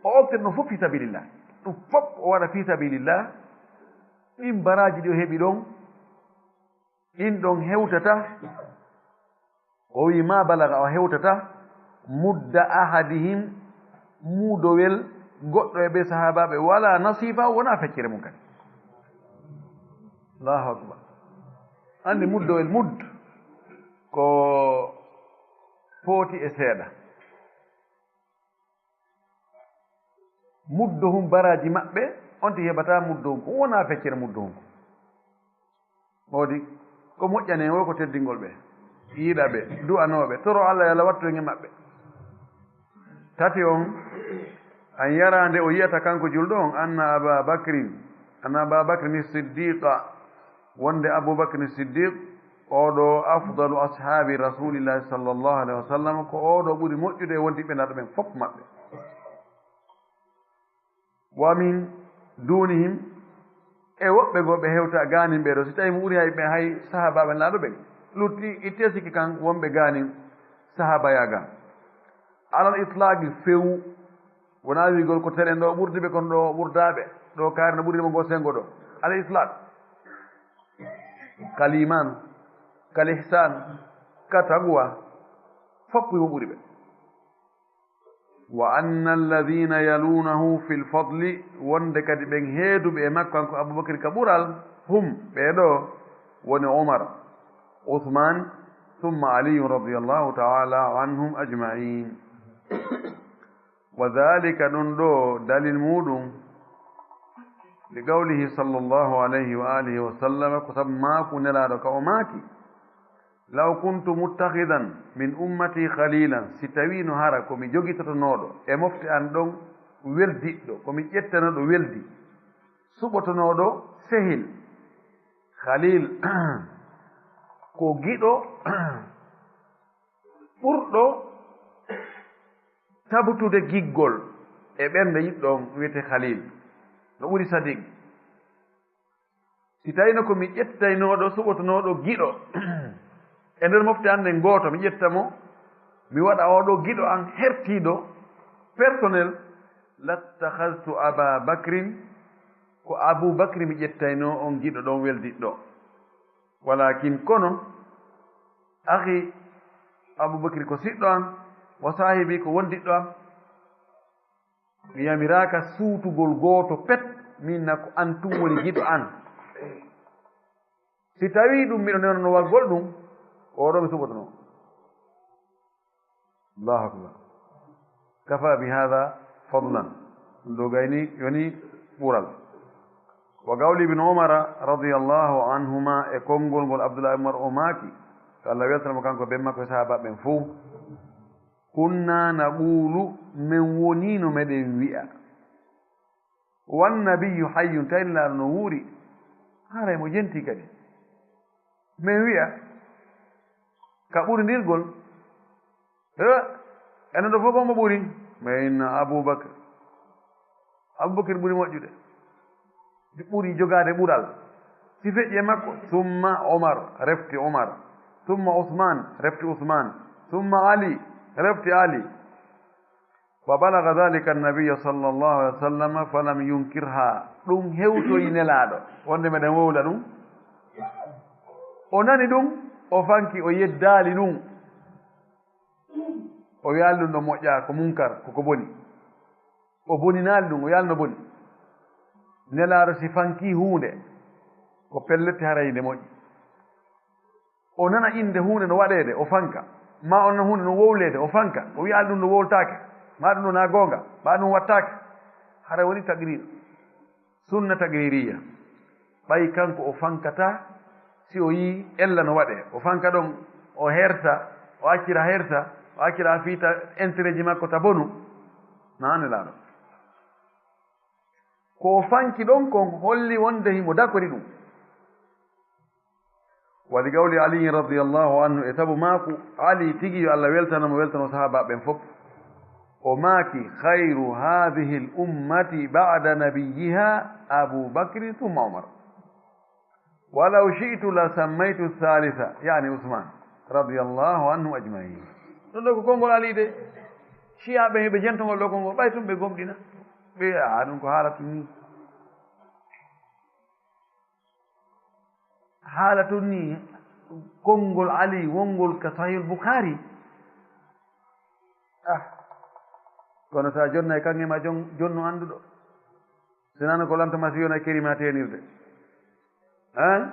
O okkir ɗum fof fi sabilillah. Ɗum fof o waɗa fi sabilillah. Ɗin baraaji ɗi o heɓi ɗon, ɗin ɗon hewtata. O wi'i ma balaga, o hewtata mudda ahadihim, muudowel goɗɗo e ɓe sahaabaaɓe, wala nasifa, wona feccere mum kadi. Allahu akbar. Anndi muddowel, mudd ko pooti e seeɗa. Muddo hum baraaji maɓɓe, on ti heɓata muddo hum ko wona feccere muddo hum ko. Mawdi, ko moƴƴani en o ko teddingol ɓe, yiɗa ɓe, du'anoo ɓe, toro Allah yo Allah wattu en e maɓɓe. Tati on, an yara nde o yi'ata kanko julɗo on, anna Aba Bakrin, anna Aba Bakrin Siddiqa, wonde Abu Bakrin Siddiq, oɗo afdalu ashaabi Rasulillahi sallallahu alaihi wasallam, ko oɗo ɓuri moƴƴude e wondiɓɓe Nelaaɗo ɓen fof maɓɓe. Wa min dunihim, e woɓɓe goo ɓe hewta gaanin ɓee ɗoo, si tawii mo ɓuri hay ɓe, hay sahaabaaɓe Nelaaɗo ɓen, lutti ittee sikki kan wonɓe gaanin sahaabaya ga. Alal itlaqi few, wonaa wiigol ko telen ɗoo ɓurdi ɓe, kono ɗoo ɓurdaaɓe, ɗoo kaari no ɓurdi mo ngoo senngo ɗoo. Alal itlaq. Kal iman, kal ihsan, ka taqwa, fof ko mo ɓuri ɓe. Wa anna alladhina yalunahu fil fadli, wonde kadi ɓen heeduɓe e makko kanko Abubakar ka ɓural, hum, ɓee ɗoo woni Umar, Uthman, thumma Aliyun radiyallahu ta'ala anhum ajma'in. Wa dhalika, ɗum ɗoo dalil muuɗum, li qawlihi sallallahu alayhi wa alihi wa sallam, ko sabu maaku Nelaaɗo ka o maaki, "Law kuntu muttakhidan min ummati khalilan," si tawiino hara ko mi jogitotonooɗo e mofte an ɗon weldiɗɗo, ko mi ƴettanooɗo weldi, suɓotonooɗo sehil. Khalil ko giɗo ɓurɗo tabtude giggol e ɓernde yiɗɗo on, wiyetee Khalil, no ɓuri Sadiq. Si tawino ko mi ƴettaynooɗo, suɓotonooɗo giɗo e nder mofte an nden gooto, mi ƴetta mo, mi waɗa oo ɗoo giɗo an hertiiɗo, personnel, lattakhadhtu Aba Bakrin, ko Abu Bakri mi ƴettaynoo, on giɗo ɗon weldiɗɗo. Walakin kono, akhi, Abu Bakri ko siɗɗo an, wa sahibi, ko wondiɗɗo an. Mi yamiraaka suutugol gooto pet, min na ko an tun woni giɗo an. Si tawii ɗum miɗo newnono waɗgol ɗum, ko oɗo mi suɓotono. Allahu akbar. Kafa bi hadha fadlan. Ɗum ɗoo gayni yoni ɓural. Wa qawli Ibn Umar radiyallahu anhuma, e konngol ngol Abdullah Umar o maaki, ko Allah weltana mo kanko ben makko e sahaaba ɓen fow. Kunna naqulu, men wonii no meɗen wi'a. Wan nabiyyu hayyun, tawi Nelaaɗo no wuuri, haray mo jentii kadi. Men wi'a, ka ɓurindirgol, he, enen ɗo fof ko mo ɓuri? Men inna Abubakar. Abubakar ɓuri moƴƴude. Ɓuri jogaade ɓural. Si feƴƴi e makko, summa Omar, refti Omar. Summa Usman, refti Usman. Summa Ali, refti Ali. Wa balaga dhalika annabiyya sallallahu alaihi wasallam falam yunkirha. Ɗum hewtoyi Nelaaɗo, wonde meɗen wowla ɗum. O nani ɗum, o fanki, o yeddaali ɗum. O wiyaali ɗum ɗo moƴƴaa, ko munkar, ko ko boni. O boninaali ɗum, o wiyaali no boni. Nelaaɗo si fanki huunde, ko pellet haray nde moƴƴi. O nana innde huunde no waɗeede, o fanka. Ma o nana huunde no wowleede, o fanka. O wiyaali ɗum no wowltaake, ma ɗum ɗo na goonga, ma ɗum waɗtaake. Haray woni taqrir. Sunna taqririya. Ɓay kanko o fankataa, si o yii ella no waɗee, o fanka ɗon, o hersa, o accira hersa, o accira fiita intérêt ji makko ta bonu, na Nelaaɗo. Ko o fanki ɗon kon holli wonde himo dakori ɗum. Wa li qawli Ali radiyallahu anhu, e sabu maaku Ali tigi yo Allah weltano mo, weltano sahaabaaɓe ɓen fof. O maaki, "Khayru hadhihi al-ummati ba'da nabiyyiha Abu Bakr thumma Umar. Wa law shi'tu la sammaytu thalitha," yani Usman, "radiyallahu anhum ajma'in." Ɗum ɗo ko konngol Ali de. Shi'aaɓe ɓe jentogol ɗo konngol, ɓay tun ɓe gomɗina. Ɓe, a, ɗum ko haala tun ni. Haala tun ni, konngol Ali wonngol ka Sahih Bukhari. Ah, kono sa jonnay kaŋŋe ma jon-, jonno annduɗo. Sinano ko lanta ma si yona keri ma tenirde. Hein?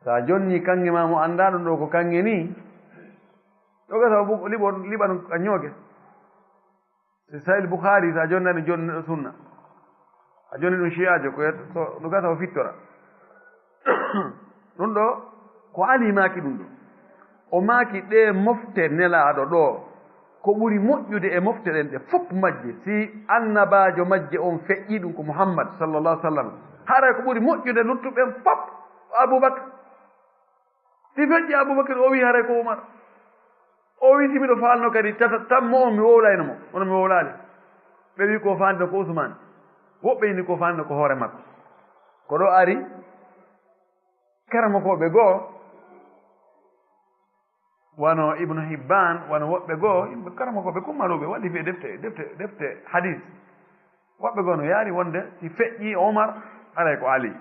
Sa jonni kaŋŋe ma mo annda ɗum ɗo ko kaŋŋe ni. Ɗo gasa o bu-, liɓo, liɓa ɗum a ñooge. Si Sahih Bukhari, sa jonnani jonni neɗɗo sunna. A jonni ɗum shi'aajo, ko yet-, so, no gasa o fittora. Ɗum ɗo, ko Ali maaki ɗum ɗo. O maaki ɗe mofte Nelaaɗo ɗo, ko ɓuri moƴƴude e mofte ɗen ɗe fof majje. Si annabaajo majje on feƴƴi ɗum ko Muhammad sallallahu alaihi wasallam. Haray ko ɓuri moƴƴude luttuɓe ɓen fof ko Abubakar. Si feƴƴi Abubakar, o wi haray ko Umar. O wi si miɗo faalno kadi tata tammo on mi wowlayno mo, kono mi wowlaali. Ɓe wi ko faalno ko Usman. Woɓɓe ini ko faalno ko hoore makko. Ko ɗo ari karamokooɓe goo, wano Ibnu Hibban, wano woɓɓe goo, yimɓe karamokooɓe kummaluɓe, waɗi fii defte, defte, defte hadis. Woɓɓe goo no yaari wonde si feƴƴi Umar, haray ko Ali.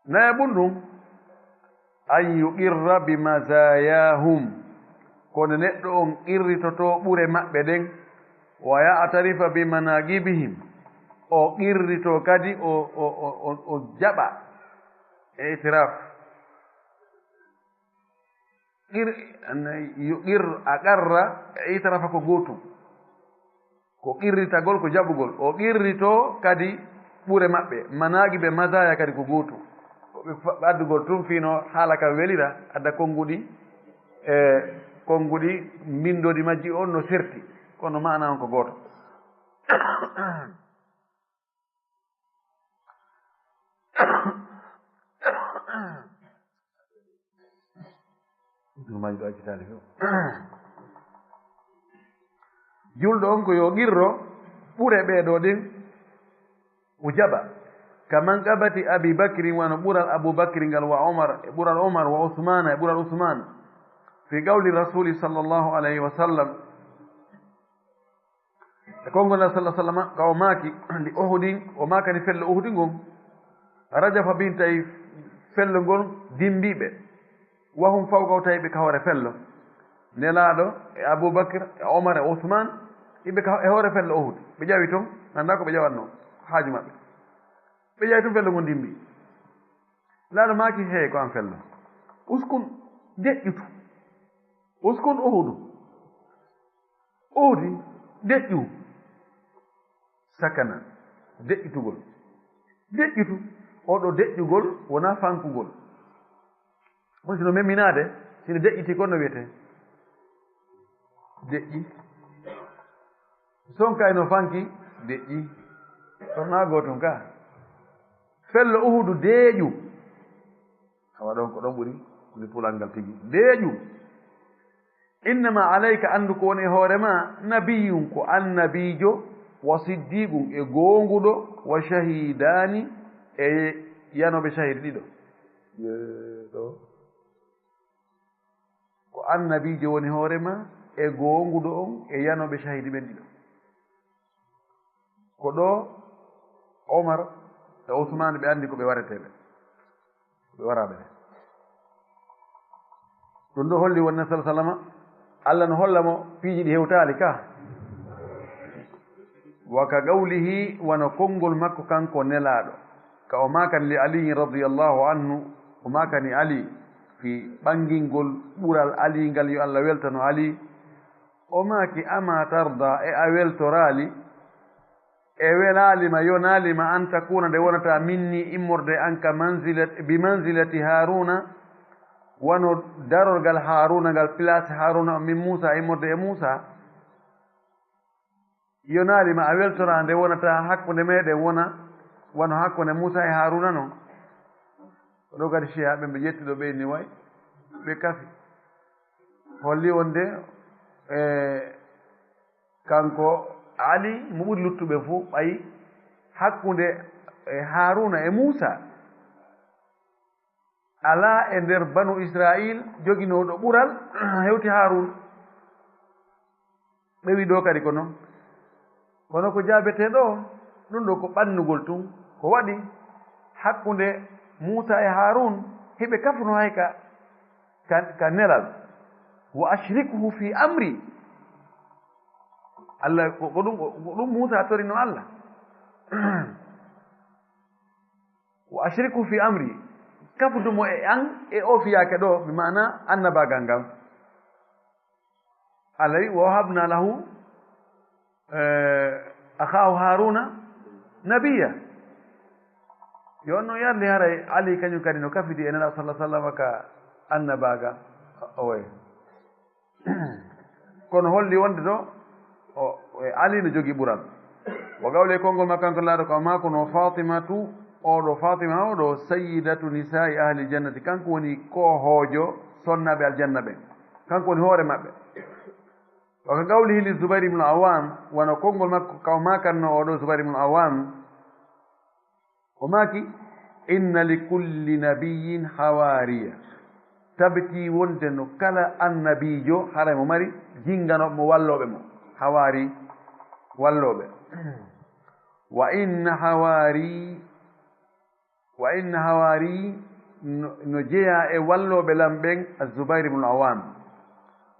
Nayaɓun ɗum, an yuqirra bi mazayahum, kono neɗɗo on qirritoto ɓure maɓɓe ɗen, wa ya'tarifa bi manaqibihim, o qirrito kadi o, o, o, o, o jaɓa, itiraf. Qir-, an-, yuqir, aqarra, itarafa ko gootum. Ko qirritagol, ko jaɓugol. O qirrito kadi ɓure maɓɓe. Manaqibe, mazaya kadi ko gootum. Ko ɓe fa-, ɓe addugol tun fino haala ka welira, adda konnguɗi, e konnguɗi mbinndodi majji on no serti. Kono maana on ko gooto. Ɗum majji ɗo accitaali fof. Julɗo on ko yo qirro ɓure ɓee ɗoo ɗin, o jaɓa. Ka manqabati Abi Bakrin, wano ɓural Abu Bakri ngal, wa Omar, e ɓural Omar, wa Usmana, e ɓural Usman. Fi qawli Rasuli sallallahu alayhi wa sallam, e konngol Naaru sallallahu alaihi wasallam, ka o maaki, li Uhudin, o maakani fello Uhudi ngon, rajafa bihim, tawi fello ngon dimbii ɓe. Wa hum fawqahu, tawi ɓe ka hoore fello. Nelaaɗo e Abubakar e Omar e Usman, iɓe ka, e hoore fello Uhud. Ɓe ƴawi ton, nanda ko ɓe ƴawatno haaju maɓɓe. Ɓe ƴawi ton fello ngon dimbii. Nelaaɗo maaki, "Hee, ko an fello. Uskun, deƴƴutu. Uskun Uhudu." Uhudi, deƴƴu. Sakana, deƴƴitugol. Deƴƴitu. Oɗo deƴƴugol wona fankugol. Mo sino memminaade, sino deƴƴiti, ko no wiyetee? Deƴƴi. Sonkay no fanki, deƴƴi. Kono naa gootum ka. Fello Uhudu deeƴu. Awa ɗon ko ɗon ɓuri, woni pulal ngal tigi. Deeƴu. Innama alayka, anndu ko woni e hoore ma, nabiyyun, ko annabiijo, wa siddiqun, e goonguɗo, wa shahidaani, e yanooɓe shahid ɗiɗo. Yeeɗo. Ko annabiijo woni hoore ma, e goonguɗo on, e yanooɓe shahidi ɓen ɗiɗo. Ko ɗo Omar e Usmaan ɓe anndi ko ɓe wareteeɓe, ko ɓe waraaɓe ɓe. Ɗum ɗo holli wonde sala salama, Allah no holla mo piiji ɗi hewtaali ka. Wa ka qawlihi, wano konngol makko kanko nelaaɗo. Ka o maakani li Aliyin radiyallahu anhu, o maakani Ali fii ɓanngingol ɓural Ali ngal, yo Allah weltano Ali. O maaki, "Ama tarda, e a weltoraali? E welaali ma, yonaali ma, an takuna, nde wonata minni, immorde an ka manzilat-, bi manzilati Haruna, wano darorgal Haruna ngal, place Haruna on, min Musa, immorde e Musa?" Yonaali ma, a weltoraa nde wonata hakkunde meɗen wona wano hakkunde Muusa e Haaruuna non? Ko ɗo kadi Shiyaa ɓen ɓe ƴetti ɗo, ɓe ni way, ɓe kafi. Holli wonde, e, kanko Ali mo ɓuri luttuɓe fof, ɓay hakkunde, e, Haaruuna e Muusa, alaa e nder Banu Israa'iil joginooɗo ɓural hewti Haaruun. Ɓe wi ɗo kadi ko non. Kono ko jaabetee ɗo, ɗum ɗo ko ɓannugol tun. Ko waɗi hakkunde Muusa e Haaruun, hiɓe kafuno hay ka, ka, ka nelal. "Wa ashrikhu fi amri." Allah, ko, ko ɗum, ko ɗum Muusa torino Allah. "Wa ashrikhu fi amri." Kafudu mo e an e o fiyaake ɗo, bi maana annabaagal ngal. Allah wi, "Wa wahabna lahu, eh, akhahu Haruna nabiyya." Yo on no yarli haray Ali kañum kadi no kafidi e Nelaaɗo sallallahu alaihi wasallam ka annabaagal. Owe. Kono holli wonde ɗo, o, o, Ali no jogii ɓural. Wa qawli, konngol makko kanko laaɗo ko maakuno Fatimatu, oɗo Fatima, oɗo sayyidatu nisa'i ahli jannati, kanko woni koohoojo sonnaaɓe aljanna ɓen. Kanko woni hoore maɓɓe. Wa ka qawlihi li Zubair ibn Awam, wano konngol makko ka o maakanno oɗo Zubair ibn Awam, o maaki, "Inna li kulli nabiyyin hawaariya." Tabitii wonde no kala annabiijo, haray mo mari jinngano mo, wallooɓe mo. Hawaari, wallooɓe. "Wa inna hawaari, wa inna hawaari", no, no jeyaa e wallooɓe lan ɓen, Az-Zubair ibn Awam.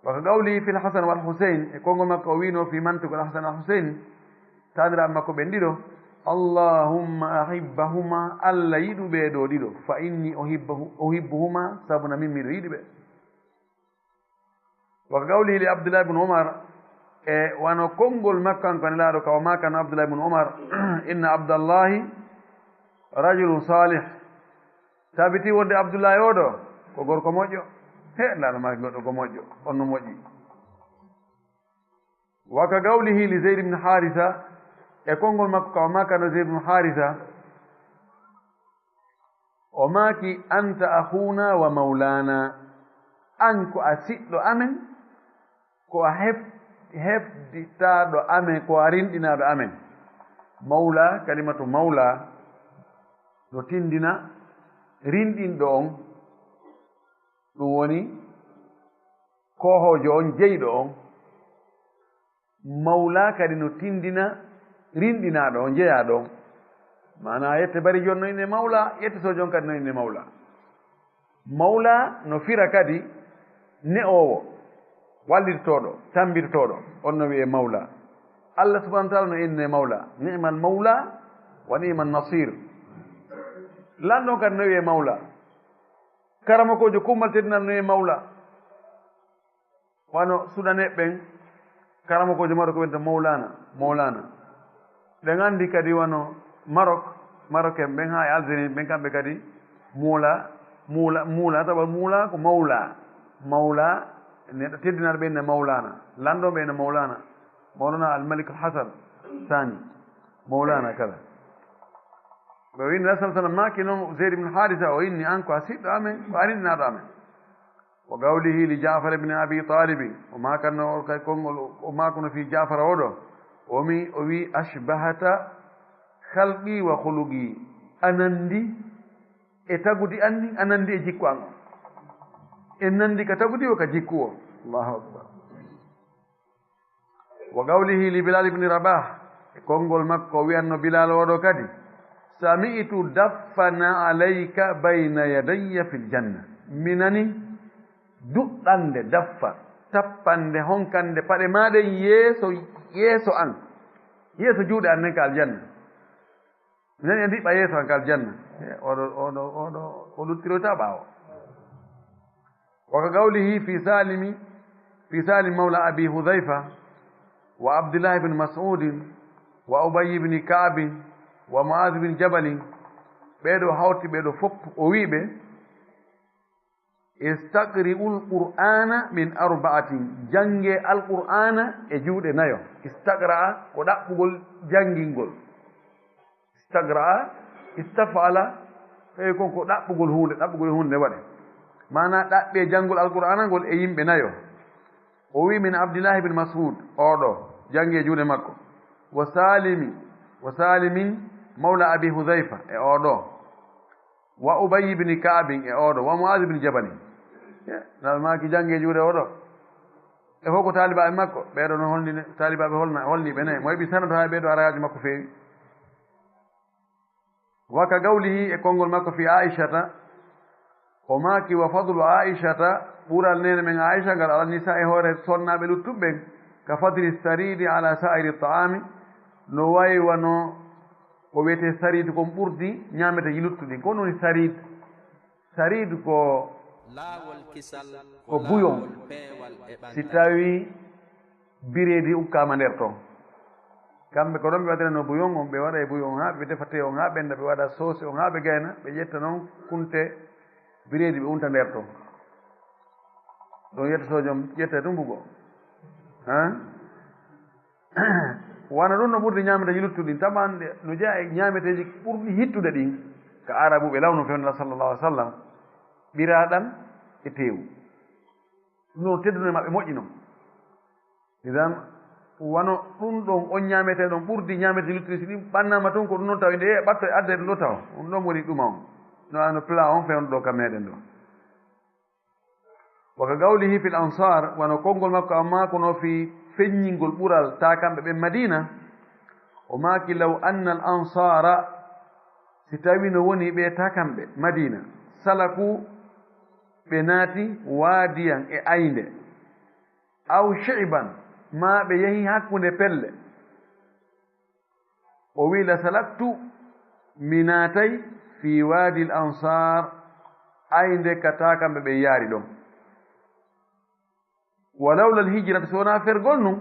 Wa ka qawlihi fil Hasan wal Husayn, e konngol makko o wiino fii mantiqul Hasan al Husayn, taaniraaɓe makko ɓen ɗiɗo, "Allahumma ahibbahuma, Allah yiɗu ɓee ɗoo ɗiɗo, fa inni uhibbahu-, uhibbuhuma, sabu na min miɗo yiɗi ɓe." Wa ka qawlihi li Abdullah ibn Umar, e wano konngol makko kanko Nelaaɗo ka o maakano Abdullah ibn Umar, "Inna Abdallahi rajulun salih." Tabitii wonde Abdullahi oo ɗoo ko gorko moƴƴo. He, laaɗo maaki goɗɗo ko moƴƴo, on no moƴƴi. Wa ka qawlihi li Zayd ibn Haarisa, e konngol makko ka o maakano Zayd ibn Haarisa, o maaki, "Anta akhuuna wa mawlaana." An ko a siɗɗo amen, ko a hef-, hefditaaɗo amen, ko a rinɗinaaɗo amen. Mawla, kalimatu mawla, no tindina rinɗinɗo on. Ɗum woni koohoojo on, jeyɗo on. Mawla kadi no tindina rinɗinaaɗo on, jeyaaɗo on. Maanaa yette barijo on no inne mawla, yette soojo on kadi no inne mawla. Mawla no fira kadi ne'oowo, wallitotooɗo, tammbitotooɗo, on no wi'ee mawla. Allah subhanahu wa ta'ala no inne mawla. "Ni'mal mawla wa ni'man nasir." Lanɗo on kadi no wi'ee mawla. Karamokoojo kummal teddinal no wi'ee mawla. Wano Sudanee ɓen, karamokoojo Marok ɓen to Mawlana, Mawlana. Ɓen anndi kadi wano Marok, Marok en ɓen haa e Algérie ɓen, kamɓe kadi Mawla, Muula, muula, tawa muula ko mawla. Mawla, neɗɗo teddinaaɗo ɓe ne mawlana. Lanɗo ɓe ne mawlana. Mawlana Al Malik Al Hasan Sani. Mawlana kala. Ɓe o inni Rasul sallam maaki noon Zeyd ibn Harisa, o inni an ko a siɗɗo amen, ko arinɗinaaɗo amen. Wa qawlihi li Ja'far ibn Abi Talib, o maakanno o kay konngol, o maakuno fii Ja'far o ɗo. O mi, o wi, "Ashbahata khalqi wa khuluqi." A nandi e tagudi an ni, a nandi e jikku an on. En nandi ka tagudi o ka jikku o. Allahu Akbar. Wa qawlihi li Bilal ibn Rabah, e konngol makko o wi'anno Bilal oɗo kadi, "Sami'tu daffana alayka bayna yadayya fil janna." Mi nani duɗɗande daffa, tappande, honkande paɗe maa ɗen yeeso, yeeso an, yeeso juuɗe an nden ka aljanna. Mi nani a ndiɓɓa yeeso an ka aljanna. E, oɗo, oɗo, oɗo, o luttiroyta ɓaawo. Wa ka qawlihi fi Salimi, fi Salim mawla Abi Hudhayfa, wa Abdullah ibn Mas'ud, wa Ubay ibn Ka'b, wa Mu'adh ibn Jabal, ɓeeɗo hawti ɓeeɗo fof, o wi'i ɓe, "Istaqri'ul Qur'ana min arba'atin, jannge Alqur'ana e juuɗe nayo." Istaqra'a ko ɗaɓɓugol janngingol. Istagra'a, istaf'ala, tawi kon ko ɗaɓɓugol huunde, ɗaɓɓugol huunde ne waɗe. Maanaa ɗaɓɓe janngol Alqur'aana ngol e yimɓe nayo. O wi min Abdillahi bin Mas'ud, oɗo, janngi e juuɗe makko. Wa Salimi, wa Salimin, mawla Abi Hudhayfa, e oɗo. Wa Ubay bin Ka'bin, e oɗo. Wa Mu'adh bin Jabalin. Ye, na maaki janngi e juuɗe oɗo. E fof ko taalibaaɓe makko, ɓeeɗo no holni, taalibaaɓe holna, holni ɓe ne. Mo heɓi sanad haa ɓeeɗo araaji makko feewi. Wa ka qawlihi, e konngol makko fi Aishata, o maaki, "Wa fadlu Aishata, ɓural neene men Aisha ngal ala nisa e hoore sonnaaɓe luttuɓe ɓen, ka fadli saridi ala sa'iri ta'ami, no wayi wano ko wiyetee sarid kon ɓurdi ñaameteeji luttuɗi." Ko woni sarid? Sarid ko, laawol kisal, ko ko buyon. Laawol peewal e ɓangal. Si tawi bireedi ukkaama nder ton. Kamɓe ko ɗon ɓe waɗiranoo buyon on, ɓe waɗa e buyon on haa ɓe defa tee on haa ɓennda, ɓe waɗa soosi on haa ɓe gayna, ɓe ƴetta noon kunte bireedi ɓe unta nder ton. Ɗon yettoto joom ƴette tumbugo. Han? Wano ɗum no ɓurdi ñaameteeji luttuɗi, tamanɗe no jeyaa e ñaameteeji ɓurɗi hittude ɗin, ka Aarabuɓe lawnu fewndo sallallahu alaihi wasallam, ɓiraaɗam e teewu. Ɗum noon tedduno e maɓɓe moƴƴi noon. Idan, wano ɗum ɗon on ñaametee ɗon ɓurdi ñaameteeji luttuɗi, si ɗin ɓannaama tun ko ɗum noon tawi nde ɓatto e adde ɗum ɗo tawa. Ɗum ɗon woni ɗuma on. No ano plat on fewndo ɗo ka meɗen ɗo. Wa ka qawlihi fil ansar, wano konngol makko, amma kono fii feññingol ɓural taakamɓe ɓen Madina, o maaki, "Law anna al ansara, si tawi no woni ɓe taakamɓe Madina, salaku, ɓe naati waadiyan e aynde, aw shi'ban, maa ɓe yahi hakkunde pelle." O wi, "La salaktu, mi naatay, fi waadi al ansar, aynde ka taakamɓe ɓe yaari ɗon. Wa lawla al hijrata, so wonaa fergol nun,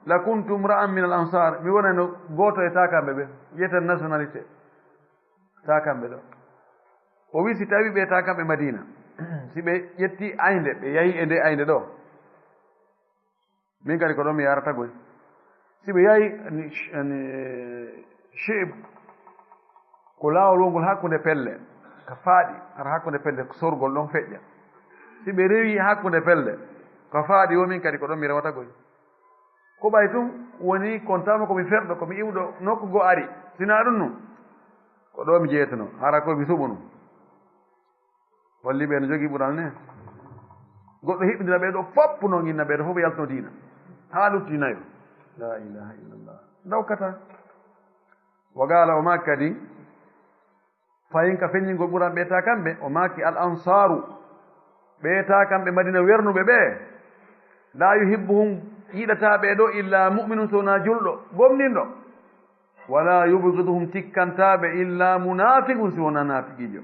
la kuntu imra'an min al ansar, mi wonayno gooto e taakamɓe ɓe." Ƴetten nationalité taakamɓe ɗo. O wi, si tawi ɓe taakamɓe Madina, si ɓe ƴetti aynde, ɓe yahi e nde aynde ɗo, min kadi ko ɗon mi yarata goy. Si ɓe yahi, ani, ani, shi'b, ko laawol wongol hakkunde pelle, ka faaɗi, hara hakkunde pelle, ko sorgol ɗon feƴƴa. Si ɓe rewi hakkunde pelle, ka faaɗi wo, min kadi ko ɗon mi rewata goy. Ko ɓay tun woni kon tawno ko mi ferɗo, ko mi iwɗo nokku goo ari. Si naa ɗum nun, ko ɗo mi jeyeteno, hara ko mi suɓo nun. Holli ɓe no jogii ɓural ne. Goɗɗo hiɓɓindina ɓe ɗo fof, noon inna ɓe ɗo fof yaltino diina. Haa lutti nayo. La ilaha illallah. Dawkata. Wa qala, o maaki kadi, fayin ka feññingol ɓural ɓe taakamɓe, o maaki, al ansaru, ɓe taakamɓe Madina wernuɓe ɓe, la yuhibbuhum, yiɗataa ɓe ɗo, illa mu'minun, so wonaa julɗo, gomɗinɗo. Wala yubghiduhum, tikkantaa ɓe, illa munafiqun, si wonaa naafiqiijo.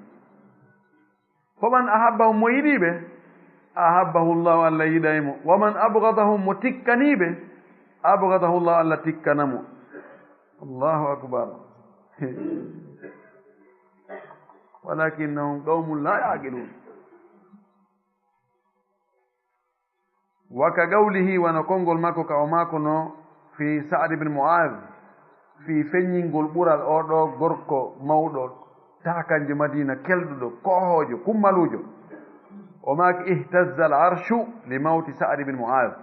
Faman ahabbahum, mo yiɗii ɓe, ahabbahu Allahu, Allah yiɗay mo. Waman abghadahum, mo tikkanii ɓe, abghadahu Allahu, Allah tikkana mo. Allahu akbar. Walakinnahum qawmun la ya'qilun. Wa ka qawlihi, wano konngol makko ka o maakuno fi Sa'ad ibn Mu'adh, fi feññingol ɓural oo ɗoo gorko mawɗo, takanjo Madiina, kelɗuɗo, koohoojo, kummaluujo. O maaki, "Ihtazza al-arshu li mawti Sa'ad ibn Mu'adh."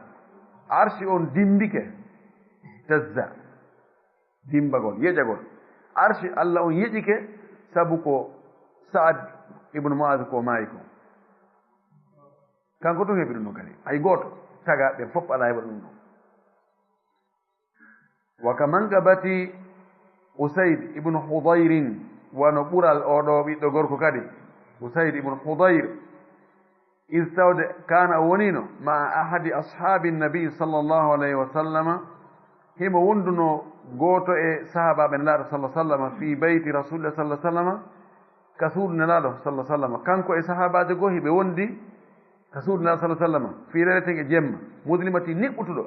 Arshi on dimmbike. Ihtazza. Dimmbagol, yeƴagol. Arshi Allah on yeƴike sabu ko Sa'ad ibn Mu'adh ko maayi ko. Kanko tun heɓi ɗum ɗon kadi. Hay gooto tagaaɓe ɓen fof alaa heɓa ɗum ɗon. Wa ka manqabati Usayd ibn Hudayrin, wano ɓural oo ɗoo ɓiɗɗo gorko kadi, Usayd ibn Hudayr, is tawde kaana o woniino ma'a ahadi ashaabi nabi sallallahu alayhi wa sallama, himo wonduno gooto e sahaabaaɓe Nelaaɗo sallallahu alayhi wa sallama, fi bayti Rasulillah sallallahu alayhi wa sallama, ka suudu Nelaaɗo sallallahu alayhi wa sallama. Kanko e sahaabaajo goo hiɓe wondi ka suudu Nelaaɗo sallallahu alayhi wa sallama, fii leleten e jemma, mudlimatin, niɓɓutuɗo.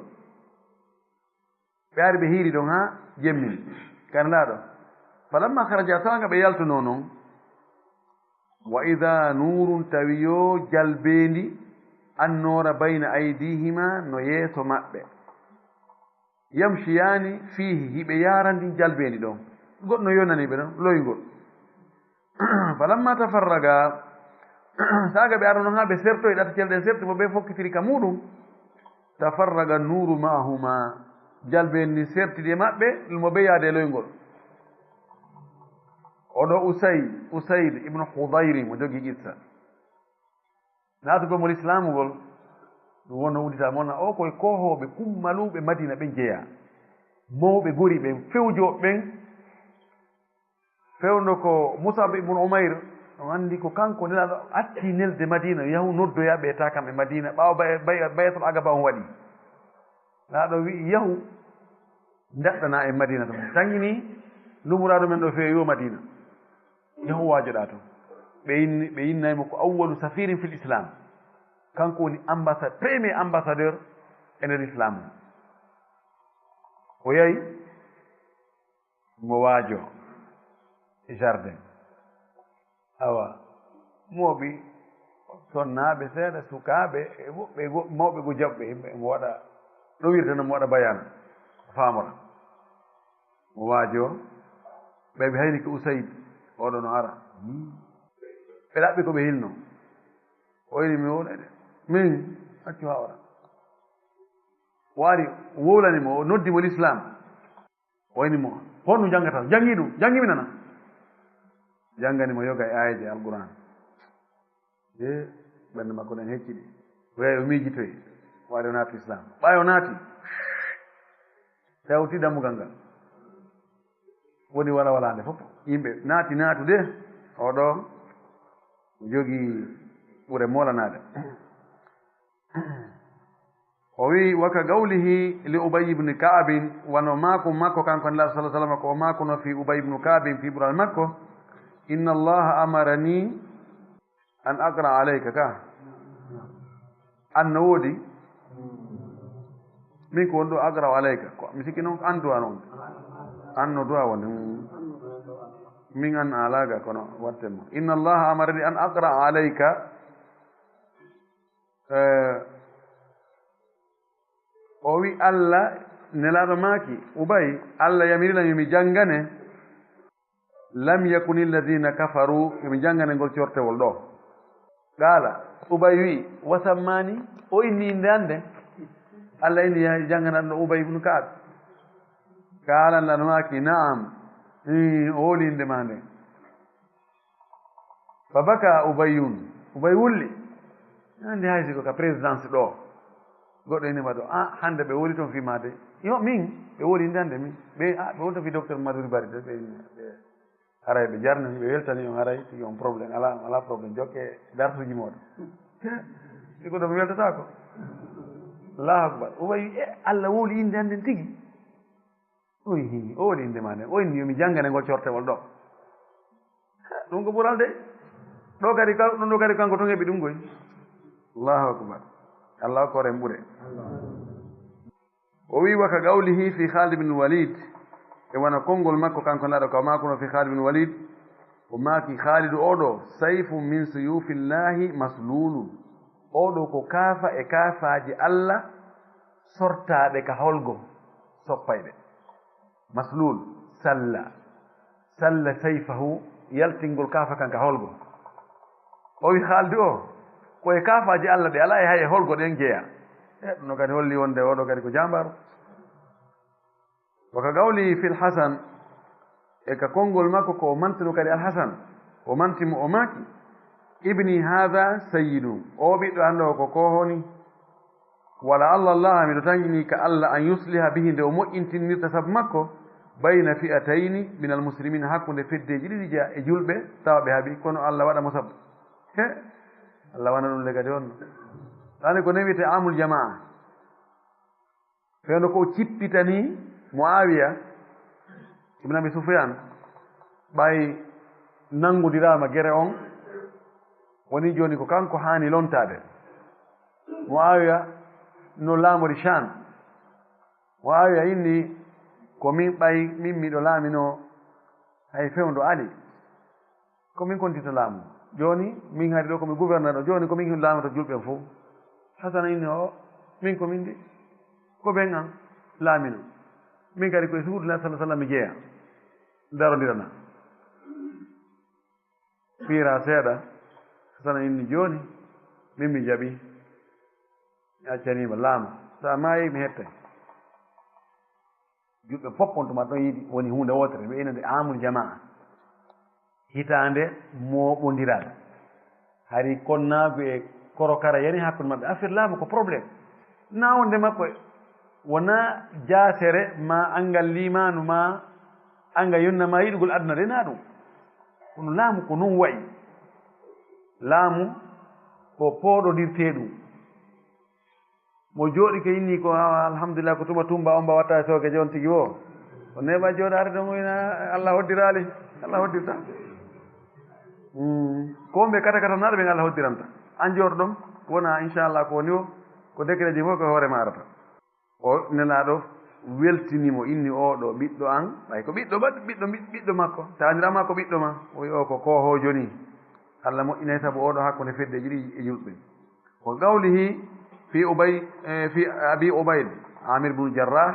Ɓe ari ɓe hiiri ɗon haa jemmi, ka Nelaaɗo. Falamma kharaja, tawa nga ɓe yaltunoo non, wa idha nurun, tawi yo jalbeendi annoora, bayna aydihima, no yeeso maɓɓe. Yamshiyaani fiihi, hiɓe yaarandi jalbeendi ɗon. Goɗɗo no yonani ɓe ɗon, loyngol. Falamma tafarraga, saaga ɓe arano haa ɓe sertoyi ɗaticel ɗen, serti mo ɓe fokkitiri ka muuɗum. Tafarraga nuru ma'ahuma, jalbeendi sertidi e maɓɓe, mo ɓe yaade e loyngol. Oɗo Usay-, Usayd ibn Hudayri mo jogii qissa. Naatugol mo lislaamu ngol, ɗum wonno uddita mo na o koye koohooɓe kummaluuɓe Madiina ɓen jeyaa. Mawɓe gori ɓen, fewjooɓe ɓen, fewndo ko Mus'ab ibn Umayr, on anndi ko kanko Nelaaɗo acci nelde Madiina, yahu noddoya ɓe, ta kam e Madiina, ɓaawo bay-, bay-, Bay'atul Aqaba on waɗi. Nelaaɗo wi'i, "Yahu, ndaɗɗana e Madiina ton. Taŋini lumuraaɗo men ɗo feewi o Madiina. Yahu waajoɗaa ton." Ɓe inni, ɓe innay mo ko awwalu safirin fil Islam. Kanko woni ambassade, premier ambassadeur e nder Islam. O yahi, mo waajo e jardin. Awa, mooɓi, sonnaaɓe seeɗa, sukaaɓe, e woɓɓe go-, mawɓe go jaɓɓe, yimɓe mo waɗa, ɗo wirta no mo waɗa bayan, faamora. Mo waajo, ɓe ɓe hayni ko Usayd, oɗo no ara. Hmm. Ɓe ɗaɓɓi ko ɓe hilno. O ini mi wowlede. Min, accu haa ora. O ari, wowlani mo, o noddi mo l'islam. O inni mo, "Honɗum janngata? Janngi ɗum, janngi mi nana." Janngani mo yoga e aayeeje Alqur'aan. E ɓernde makko nden hecci ɗi. Weeyo miijitoyi, waɗi o naati Islam. Ɓaayo naati, tawti dammugal ngal. Woni walawalaande fof. Yimɓe naati naatude, oɗo jogii ɓure moolanaade. O wi'i, "Wa ka qawlihi li Ubay ibn Ka'bin," wano maaku makko kanko Nelaaɗo sallallahu alaihi wasallam, ko o maakuno fi Ubay ibn Ka'bin fi ɓural makko, "Inna Allaha amarani an aqra alayka ka." An no woodi? Min ko won ɗo aqra alayka. Ko mi sikki noon ko an du'a noon. An no du'a woni. Mm. Min an alaga kono watte mo. "Inna Allaha amarani an aqra alayka." Eh, o wi Allah, Nelaaɗo maaki, Ubay, Allah yamiri lan yo mi janngane, "Lam yakuni alladhina kafaru," yo mi janngane ngol cortewol ɗo. Qaala, Ubay wi, "Wa sammani," o inni innde an nde. Allah inni ya janngana ɗo Ubay ibn Ka'ab. Qaala, Nelaaɗo maaki, "Na'am." Ii, o woli innde ma nde. Fa baka Ubayyun. Ubay wulli. Andi hay siko ka présidence ɗo. Goɗɗo ini ma ɗo. Ah, hande ɓe woli ton fi ma de. Yo, min, ɓe woli nde hande min. Ɓe, ah, ɓe woni ton fi docteur Maduri Bari de. Ɓe, ɓe, haray ɓe jarni, ɓe weltani on haray, tigi on problème. Ala, ala problème. Jokke darsuji moɗon. Siko ɗo mi weltata ko. Allahu Akbar. Ubay, e, Allah woli innde hande tigi. O inni, o woni innde ma nden. O inni, yo mi janngane ngol cortewol ɗo. Ɗum ko ɓural de. Ɗo kadi, kan-, ɗum ɗo kadi kanko tun heɓi ɗum koy. Allahu akbar. Allah ko rem ɓure. O wi, "Wa ka qawlihi fi Khalid bin Walid." E wona konngol makko kanko Nelaaɗo ka o maakuno fi Khalid bin Walid. O maaki, "Khalidu oɗo, sayfu min suyufillahi maslulu." Oɗo ko kaafa e kaafaaji Allah sortaaɓe ka holgo, soppayɓe. Maslul, salla, salla sayfahu, yaltingol kaafa kan ka holgo. O wi haaldu o, ko e kaafaaji Allah ɗe alaa e hay e holgo ɗen jeya. E, ɗum no kadi holli wonde oɗo kadi ko jaambaaru. Wa ka qawli fil Hasan, e ka konngol makko ko o mantino kadi Al Hasan, o manti mo o maaki, "Ibni hadha sayyidun, o ɓiɗɗo an ɗo ko koohoni. Wala Allah, Allah, miɗo tanƴini ka Allah, an yusliha bihi, nde o moƴƴintinirta sabu makko, bayna fi'atayni minal muslimina, hakkunde feddeeji ɗiɗi jeya e julɓe, tawa ɓe haɓi, kono Allah waɗa mo sabu." He, Allah waɗa ɗum le kadi on. Ɗani ko newite amul jamaa. Fewndo ko o cippitani Muawiya ibn Abi Sufyan, ɓay nanngudiraama gere on, woni jooni ko kanko haani lontaade. Muawiya no laamori Sham. Muawiya inni, "Ko min ɓay, min miɗo laaminoo hay fewndo Ali." Ko min kontinta laamu. Jooni, min hari ɗo ko mi gouverneur ɗo. Jooni ko min laamoto julɓe fof. Hasana inni o, min ko min di. Ko ɓen an laamino. Min kadi koye suudu Nabi sallallahu alaihi wasallam mi jeeya. Darondirana. Fiira seeɗa. Hasana inni jooni, min mi jaɓi. Mi accaniima laamu. So a maayi, mi hettay. Julɓe fof on tuma ɗon yiɗi woni huunde wootere, wi'eynde amul jamaa. Hitaande mooɓondiral. Hari konnaagu e korokara yani hakkunde maɓɓe. Affaire laamu ko problème. Na wonde makko wonaa jaasere ma anngal liimaanu ma anngal yonna ma yiɗugol aduna de na ɗum. Kono laamu ko non wayi. Laamu ko pooɗodirtee ɗum. Mo jooɗi ke inni ko, "Ah, alhamdulillah, ko tuma tumba on mba watta e sooke jon tigi wo." O neɓa jooɗaade ɗon o ina, "Allah hoddiraali, Allah hoddirta." Mm. Ko ɓe kata kata naaɗo ɓen Allah hoddiranta. An jooɗo ɗon, wona inchallah ko woni o, ko décret ji fof ko hoore ma arata. O nelaaɗo weltini mo inni, "Oɗo ɓiɗɗo an, ɓay ko ɓiɗɗo ba-, ɓiɗɗo, ɓiɗɗo makko, taanira ma ko ɓiɗɗo ma." O wi, "O ko koohoojo ni." Allah moƴƴinay sabu oɗo hakkunde feddeji ɗi e julɓe. Wa qawlihi fi Ubay, eh, fi Abi Ubayd, Amir ibn Jarrah,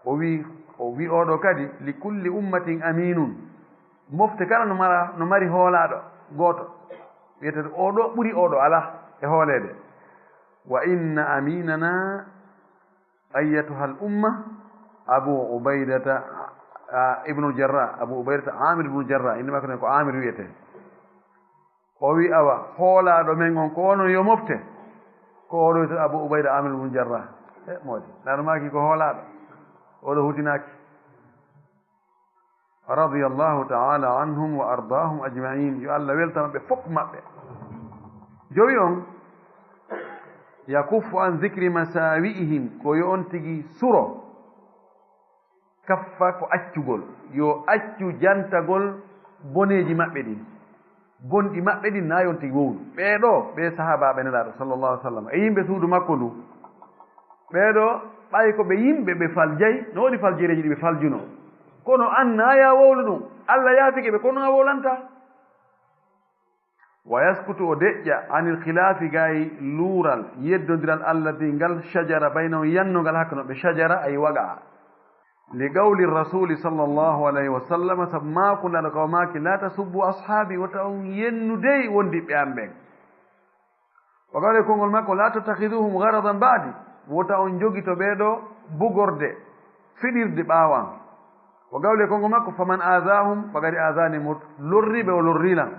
o wi, o wi oɗo kadi, "Li kulli ummatin aminun." Mofte kala no mara, no mari hoolaaɗo gooto. Wiyete oɗo ɓuri oɗo alaa e hooleede. "Wa inna aminana ayyatuha al umma Abu Ubaydata, a, ibn al Jarrah, Abu Ubaydata Amir ibn al Jarrah." Inde makko nen ko Amir wiyete. O wi, "Awa, hoolaaɗo men on ko onon yo mofte." Ko oɗo wiyete Abu Ubayda Amir ibn Jarrah. E, moodi. Nano maaki ko hoolaaɗo. Oɗo hutinaaki. Radiyallahu ta'ala anhum wa ardahum ajma'in. Yo Allah weltano ɓe fof maɓɓe. Jowi on, yakuffu an zikri masawi'ihim, ko yo on tigi suro. Kaffa ko accugol, yo accu jantagol boneeji maɓɓe ɗin. Bonɗi maɓɓe ɗin na yonti wowlu. Ɓee ɗoo, ɓee sahaabaaɓe Nelaaɗo sallallahu alaihi wasallam e yimɓe suudu makko ndu. Ɓee ɗoo, ɓay ko ɓe yimɓe ɓe faljay, no woni faljereeji ɗi ɓe faljunoo. Kono an na ya wowlu ɗum, Allah yaafike ɓe, kono a wowlanta. Wa yaskutu, o deƴƴa, anil khilaafi, gay luural, yeddondiral alladi ngal shajara baynahum, yannongal hakkunde maɓɓe, shajara ay waqa. Li qawli rasuli sallallahu alayhi wa sallam, sabu maaku Nelaaɗo ka o maaki, "La tasubbu ashaabi, wota on yennu dey wondiɓɓe am ɓen." O gawle konngol makko, "La tattakhiduhum gharadan ba'di, wota on jogito ɓee ɗoo bugorde, fiɗirde ɓaawo am." O gawle konngol makko, "Faman aadahum faqad aadani," mo lorri ɓe, o lorri lan.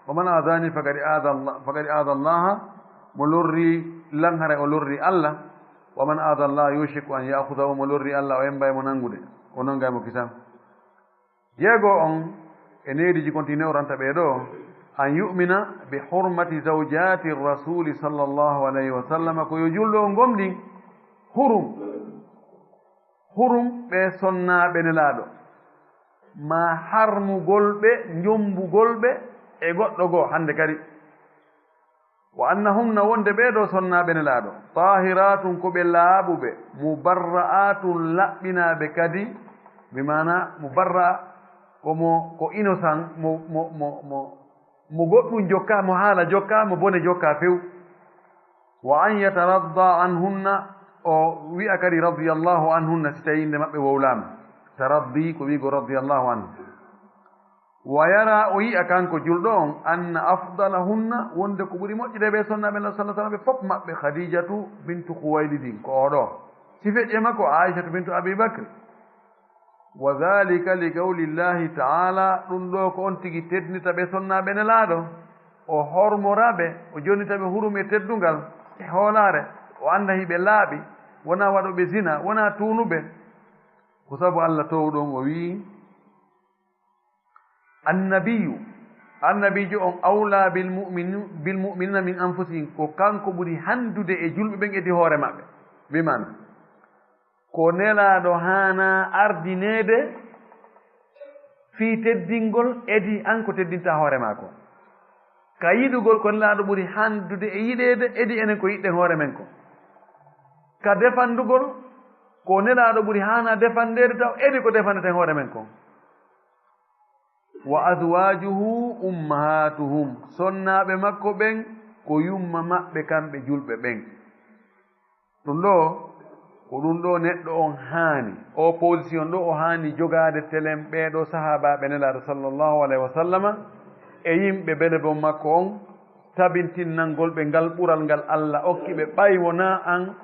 "Wa man aadani faqad aada Allah, faqad aada Allah," mo lorri lan, haray o lorri Allah. "Wa man aada Allah yushiku an ya'khudahu," mo lorri Allah, o emmbay mo nanngude, o nonngay mo kisan. Jeego on e neediji kon tigi newranta ɓee ɗoo, an yu'mina bi hurmati zawjati rasuli sallallahu alayhi wa sallam, ko yo julɗo on gomɗin hurum, hurum ɓe sonnaaɓe Nelaaɗo, ma harmugol ɓe, njombugol ɓe e goɗɗo goo hannde kadi. Wa annahunna, wonde ɓee ɗoo sonnaaɓe Nelaaɗo, tahiratun, ko ɓe laaɓuɓe, mubarra'atun, laɓɓinaaɓe kadi, bi maana mubarra'a, ko mo, ko innocent, mo, mo, mo, mo, mo goɗɗum jokka, mo haala jokka, mo bone jokka few. Wa an yataradda anhunna, o wi'a kadi radiyallahu anhunna, si tawi innde maɓɓe wowlaama. Taraddi ko wi'go radiyallahu anhu. Wa yara, o yi'a kanko julɗo on, anna afdalahunna, wonde ko ɓuri moƴƴude ɓe sonnaaɓe Nulaaɗo sallallahu alaihi wasallam ɓe fof maɓɓe, Khadijatu bintu Khuwaylidin, ko oɗo. Si feƴƴe makko, Aishatu bintu Abi Bakr. Wa dhalika li qawlillahi ta'ala, ɗum ɗo ko on tigi teddinta ɓe sonnaaɓe Nelaaɗo, o hormora ɓe, o jonnita ɓe hurum e teddungal, e hoolaare, o annda hiɓe laaɓi, wonaa waɗooɓe zina, wonaa tuunuɓe. Ko sabu Allah toowɗo on o wi'i, Annabiyu, annabiijo on awla bil mu'minu-, bil mu'minina min anfusihim, ko kanko ɓuri handude e julɓe ɓen edii hoore maɓɓe. Bi maana, ko Nelaaɗo haana ardineede fii teddingol edii an ko teddinta hoore maa ko. Ka yiɗugol ko Nelaaɗo ɓuri handude e yiɗeede edii enen ko yiɗɗen hoore men ko. Ka defandugol ko Nelaaɗo ɓuri haana defandeede taw edii ko defandeten hoore men ko. Wa azwajuhu ummahatuhum, sonnaaɓe makko ɓen ko yumma maɓɓe kamɓe julɓe ɓen. Ɗum ɗo, ko ɗum ɗo neɗɗo on haani, o position ɗo o haani jogaade telen ɓee ɗo sahaabaaɓe Nelaaɗo sallallahu alaihi wa sallama e yimɓe bele bon makko on, tabintinnangol ɓe ngal ɓural ngal Allah okki ɓe, ɓay wonaa an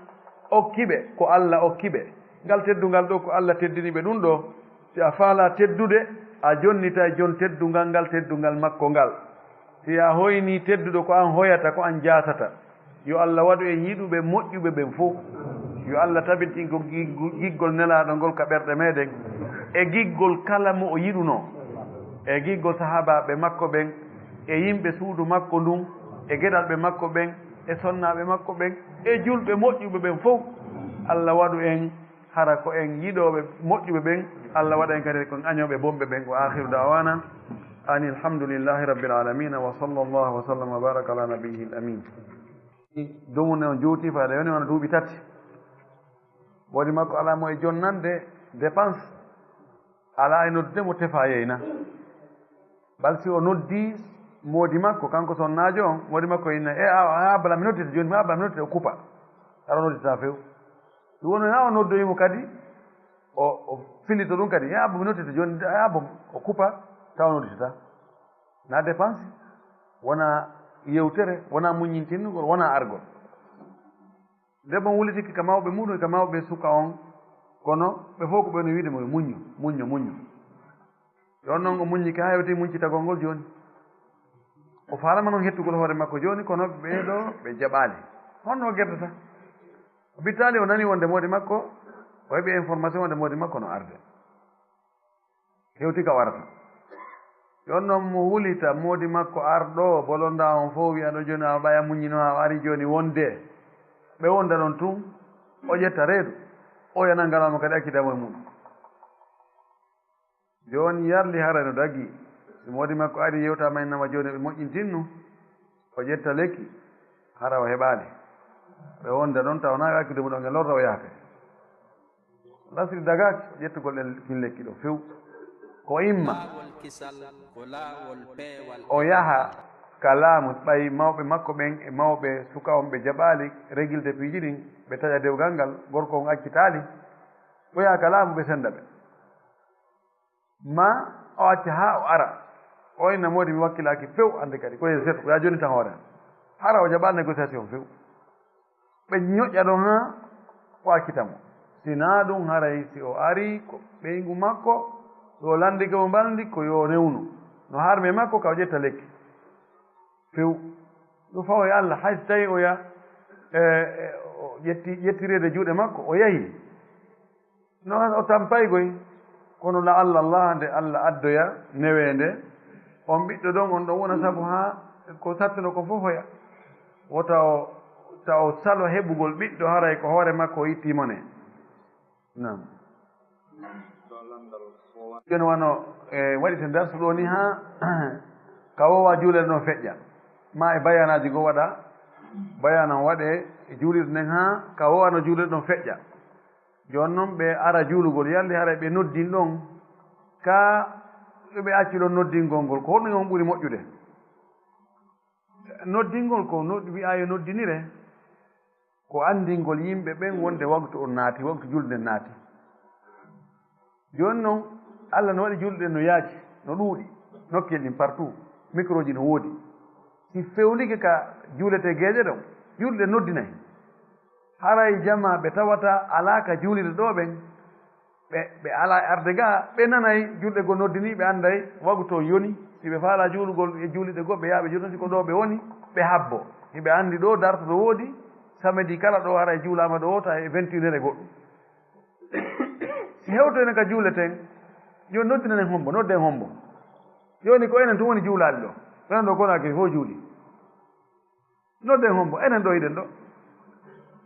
okki ɓe, ko Allah okki ɓe. Ngal teddungal ɗo ko Allah teddini ɓe ɗum ɗo. Si a faalaa teddude, a jonnitay jon teddungal ngal, teddungal makko ngal. Si a hoynii tedduɗo, ko an hoyata, ko an jaatata. Yo Allah waɗu en yiɗuɓe moƴƴuɓe ɓen fof. Yo Allah tabintin ko gi-, giggol Nelaaɗo ngol ka ɓerɗe meɗen, e giggol kala mo o yiɗunoo, e giggol sahaabaaɓe makko ɓen, e yimɓe suudu makko ndun, e geɗalɓe makko ɓen, e sonnaaɓe makko ɓen, e julɓe moƴƴuɓe ɓen fof. Allah waɗu en hara ko en yiɗooɓe moƴƴuɓe ɓen, Allah waɗa en kadi ko en añooɓe bonɓe ɓen. Wa akhiru da'wana anil hamdulillahi rabbil alamin, wa sallallahu wa sallam wa baraka ala nabiyyil amin. Dumune on juuti faade woni wona duuɓi tati. Moodi makko alaa mo e jonnande dépense, alaa e noddude mo tefa yeyna. Bal si o noddi moodi makko, kanko sonnaajo on, moodi makko inna, "E, a, a, abba la mi noddita jooni, mi abba la mi noddita," o kupa. Ara o noddita few. Ɗum woni haa o noddoyi mo kadi, o, o fillito ɗum kadi, "E, abba mi noddita jooni, e, abba," o kupa, tawa o noddita. Na dépense, wona yewtere, wona muññintinnugol, wona argol. Debbo on wulitiki ka mawɓe muɗum, ka mawɓe suka on, kono ɓe fof ko ɓe no wiide mo, "Muñño, muñño, muñño." Yo on noon o muññi ka hewti muñcitagol ngol jooni. O faalama noon hettugol hoore makko jooni, kono ɓee ɗo ɓe jaɓaali. Honno o gerdata? O bittaali, o nani wonde moodi makko, o heɓi information wonde moodi makko no arde. Hewti ka warata. Yo on noon mo hulita moodi makko arɗo, bolonda on fof wi'a ɗo jooni, a ɓaya muññino, a ari jooni wonde. Ɓe wonda ɗon tun, o ƴetta reedu. O yana ngalama kadi accida mo e mum. Jooni yarli haray no dagi. Si moodi makko ari yewtama innama jooni ɓe moƴƴintinno, o ƴetta lekki, hara o heɓaali. Ɓe wonda ɗon tawa na accude mo ɗon e lorra o yaha kadi. Lasri dagaaki, o ƴettugol ɗen kin lekki ɗo few. Ko imma. Laawol kisal, ko laawol peewal. O yaha ka laamu, ɓay mawɓe makko ɓen e mawɓe suka on ɓe jaɓaali regilde piiji ɗin, ɓe taƴa dewgal ngal, gorko on accitaali. O yaha ka laamu ɓe senda ɓe. Ma o acca haa o ara. O inna moodi mi wakkilaaki few, hannde kadi ko yeeso seeɗa, ko yaa jooni tan hoore am. Hara o jaɓaa négociation few. Ɓe ñoƴƴa ɗon haa o accita mo. Si naa ɗum, haray si o ari ko ɓeyngu makko, ɗo lanndike mo mbalndi, ko yo o newnu. No harme makko ka o ƴetta lekki. Few. Ɗum fawo e Allah, hay so tawi o ya, e, e, o ƴetti, ƴetti reedu e juuɗe makko, o yahi. No o tampay goy, kono la Allah, Allah, nde Allah addoya neweende, on ɓiɗɗo ɗon, on ɗon wona sabu haa ko sattuno ko fof hoya. Wota o, ta o salo heɓugol ɓiɗɗo, haray ko hoore makko o itti mone. Naam. Jooni wano, e, waɗi to darsu ɗo ni haa ka wowa juulere ɗon feƴƴa. Ma e bayanaaji goo waɗa, bayana on waɗe e juulirde nden haa ka wowa no juulere ɗon feƴƴa. Jooni non ɓe ara juulugol, yalli haray ɓe noddin ɗon, ka ɓe accu ɗon noddingol ngol, ko honɗum on ɓuri moƴƴude? Noddingol ko nod-, wi'a yo noddinire. Ko anndingol yimɓe ɓen wonde waktu on naati, waktu julde nden naati. Jooni non, Allah no waɗi julɗe ɗen no yaaji, no ɗuuɗi, nokkeli ɗin partout, microji no woodi. Si fewndike ka juuletee geeƴe ɗon, julɗe noddinay. Haray jamaa ɓe tawata alaa ka juulide ɗoo ɓen, ɓe, ɓe alaa e arde gaa, ɓe nanay julɗe goo noddinii, ɓe annday waktu on yoni. Si ɓe faalaa juulugol e juulide goo, ɓe yaha ɓe julda, si ko ɗoo ɓe woni, ɓe habbo. Hiɓe anndi ɗoo darto no woodi, samedi kala ɗoo haray juulaama ɗoo, tawa e vingt et une heure e goɗɗum. Si hewto enen ka juuleten, yo noddinen en hombo, nodden hombo. Jooni ko enen tun woni juulaaɓe ɗoo. Enen ɗoo Konaakiri fof juuli. Nodden hombo, enen ɗoo hiɗen ɗoo.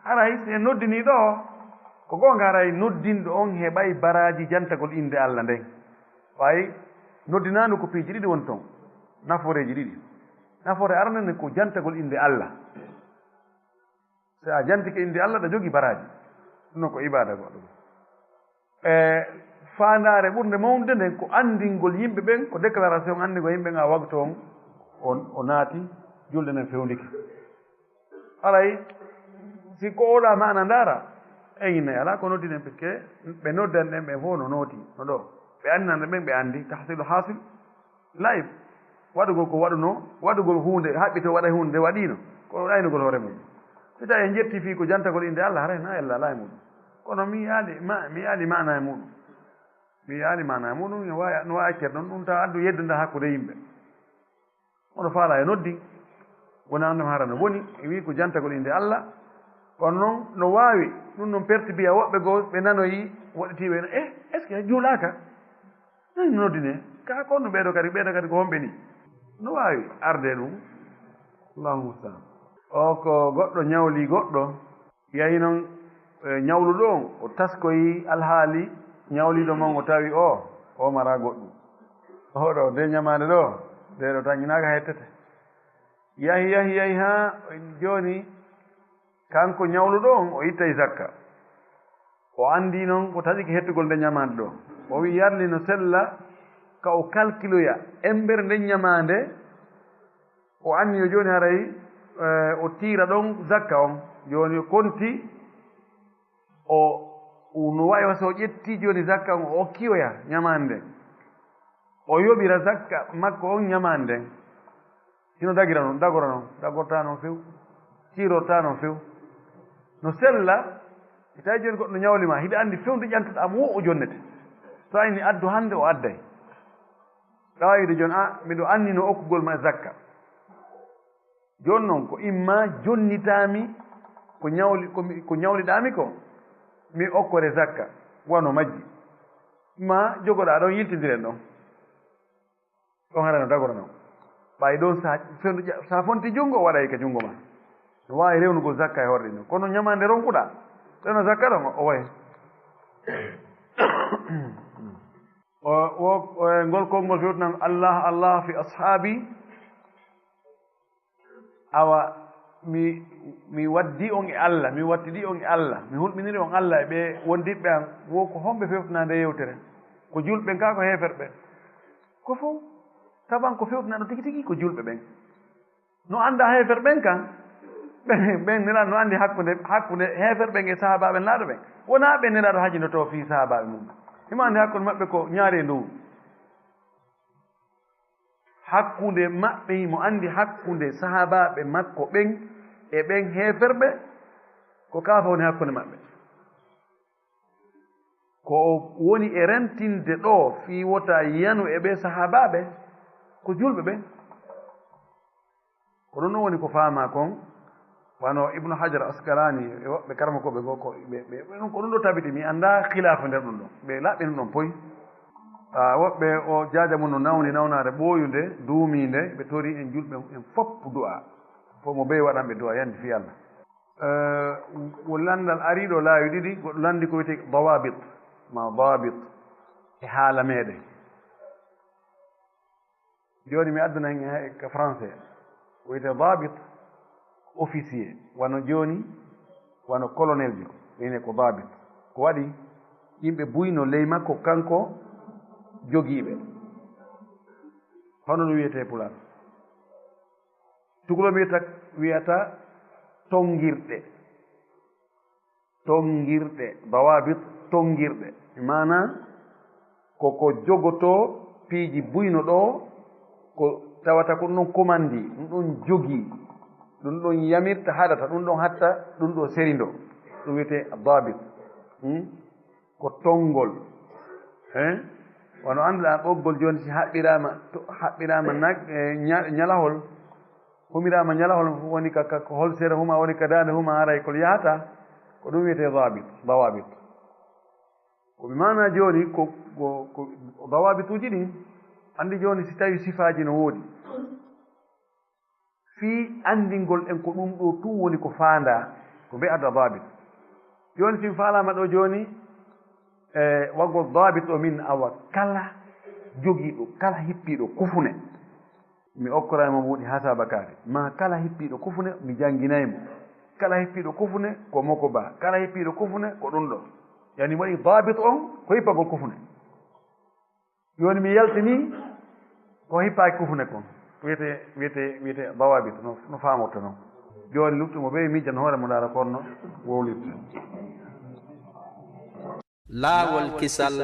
Haray si en noddinii ɗoo, ko goonga haray noddinɗo on heɓay baraaji jantagol innde Allah nden. Ɓay noddinaandu ko piiji ɗiɗi woni ton, nafooreeji ɗiɗi. Nafoore arande nden ko jantagol innde Allah. Si a jantike innde Allah, ɗa jogii baraaji. Ɗum noon ko ibaada goɗɗo. E faandaare ɓurnde mawnude nden ko anndingol yimɓe ɓen, ko déclaration anndingol yimɓe ɓen a waktu on, on, o naati, julde nden fewndike. Haray, si ko oɗa maana ndaara, e inne alaa ko noddinen, puisque ɓe noddan ɗen ɓen fof no nooti, no ɗoo. Ɓe anndinande ɓen, ɓe anndi, tahsilu hasil. Layɓ, waɗugol ko waɗunoo, waɗugol huunde, haɓɓitoo waɗa huunde nde waɗiino, ko ɗaynugol hoore mum. Si tawii en njettii fii ko jantagol innde Allah, haray na ella alaa e muɗum. Kono mi yiyaali ma-, mi yiyaali maana e muɗum. Mi yiyaali maana e muɗum, no waawi, no waawi accere ɗon, ɗum tawa addu yeddunda hakkunde yimɓe. Oɗo faalaa e noddi, wonaa ɗum hara no woni, e wii ko jantagol innde Allah. Kono noon no waawi, ɗum noon perti biya woɓɓe goo, ɓe nanoyi woɗɗitiiɓe, eh, est-ce que juulaaka? Nayi no noddine. Kaa ko honno ɓeeɗo kadi, ɓeeɗo kadi ko honɓe ni? No waawi arde ɗum. Allahu mustaan. O ko goɗɗo ñawli goɗɗo. Yahi noon, e, ñawluɗo on, o taskoyi alhaali ñawliiɗo mon, o tawi o, o mara goɗɗum. Oɗo, nde ñamaande ɗo, nde ɗo tan ñinaaka hettete. Yahi, yahi, yahi haa jooni, kanko ñawluɗo on, o ittay zakka. O anndi noon ko taƴike hettugol nde ñamaande ɗo. O wi'i yarli no sella ka o kalkiloya embere nden ñamaande, o anndi no jooni haray, eh, o tiira ɗon zakka on. Jooni o konti, o, o no wayi wa so o ƴetti jooni zakka on, o okkiyoya ñamaande nden. O yoɓira zakka makko on ñamaande nden. Hino dagira noon, dagora noon, dagorta noon few, tiirorta noon few. No sella, si tawi jooni goɗɗo ñawli ma, hiɗa anndi fewndo ƴantuɗa mo wo o jonnete. So a inni addu hannde, o adday. Ɗawa wiide jooni, a, miɗo anndi no okkugol ma zakka. Jooni noon, ko imma jonnitaami ko ñawli, ko mi, ko ñawliɗaami ko, mi okkore zakka, wano majji. Ma jogoɗaa ɗon, yiltindiren ɗon. Ɗon haray no dagoro non. Ɓay ɗon sa, fendu ƴa-, sa fonti junngo, o waɗay ka junngo ma. No waawi rewnugol zakka e hoore ɗin. Kono ñamaande ronkuɗaa, rewna zakka ɗon, o wayi. O, o, o, ngol konngol fewtinan, Allah, Allah fi ashaabi. Awa, mi, mi waddi on e Allah, mi wattidi on e Allah, mi hulɓiniri on Allah e ɓe wondiɓɓe an. Wo ko homɓe fewtinaa nde yewtere? Ko julɓe ɓen kaa ko heeferɓe ɓen? Ko fow. Taban ko fewtinaaɗo tigi tigi ko julɓe ɓen. No annda heeferɓe ɓen kan, ɓen, ɓen Nelaaɗo no anndi hakkunde, hakkunde heeferɓe ɓen e sahaabaaɓe Nelaaɗo ɓen. Wonaa ɓe Nelaaɗo hajinotoo fii sahaabaaɓe mum. Himo anndi hakkunde maɓɓe ko ñaari e ndowu. Hakkunde maɓɓe, himo anndi hakkunde sahaabaaɓe makko ɓen e ɓen heeferɓe, ko kaafa woni hakkunde maɓɓe. Ko o woni e rentinde ɗoo fii wota yanu e ɓee sahaabaaɓe, ko julɓe ɓen. Ko ɗum ɗon woni ko faamaa kon, wano Ibnu Hajar Asqalaani e woɓɓe karamokooɓe goo, ko ɓe, ɓe, ɓe ɗum, ko ɗum ɗo tabiti, mi anndaa khilaafu nder ɗum ɗon. Ɓe laaɓɓini ɗum ɗon poy. Ah, woɓɓe o jaaja mum no nawni nawnaare ɓooyunde, duumiinde, ɓe tori en julɓe en fof du'a. Fof mo bee waɗanɓe du'a, yandi fii Allah. Eh, wo lanndal ariiɗo laawi ɗiɗi, goɗɗo lanndi ko wiyetee dawabit, ma dabit, e haala meɗen. Jooni mi addana en he-, ka français. Ko wiyetee dabit, officier. Wano jooni, wano colonel jo. Ine ko dabit. Ko waɗi yimɓe buy no ley makko, kanko jogiiɓe. Hono no wiyetee Pulaar? Tukuloo wiyata, wiyata tonngirɗe. Tonngirɗe, dawabit tonngirɗe. Maana ko ko jogotoo piiji buyno ɗo, ko tawata ko ɗum ɗon komandi, ɗum ɗon jogii, ɗum ɗon yamirta, haɗata, ɗum ɗon hatta, ɗum ɗo serindo. Ɗum wiyetee dabit. Hmm? Ko tonngol. Hein? Wano annduɗaa ɓoggol jooni, si haɓɓiraama, to haɓɓiraama nag-, eh, ña-, ñalahol, humiraama ñalahol, woni ka, ka, ko hol sera huma, woni ka daande huma, haray kol yahata, ko ɗum wiyetee dabit, dawabit. Ko ɓe maana jooni, ko, ko, ko dawabituuji ɗin, anndi jooni si tawi sifaaji no woodi. Fii anndingol en ko ɗum ɗo tun woni ko faandaa, ko ɓe adda dabit. Jooni si mi faalaama ɗo jooni, e waɗgol dabit o min awa kala jogiiɗo, kala hippiiɗo kufune, mi okkoray mo mbuuɗi haa saabakaare. Maa kala hippiiɗo kufune, mi jannginay mo. Kala hippiiɗo kufune, ko moko ba. Kala hippiiɗo kufune, ko ɗum ɗo. Yani mi waɗi dabit on, ko hippagol kufune. Jooni mi yaltini ko hippaaki kufune kon. Wiyete, wiyete, wiyete dawabit, no, no faamorto non. Jooni luttumo ɓe miijana hoore mo ndaara ko honno wowlirta. Laawol kisal.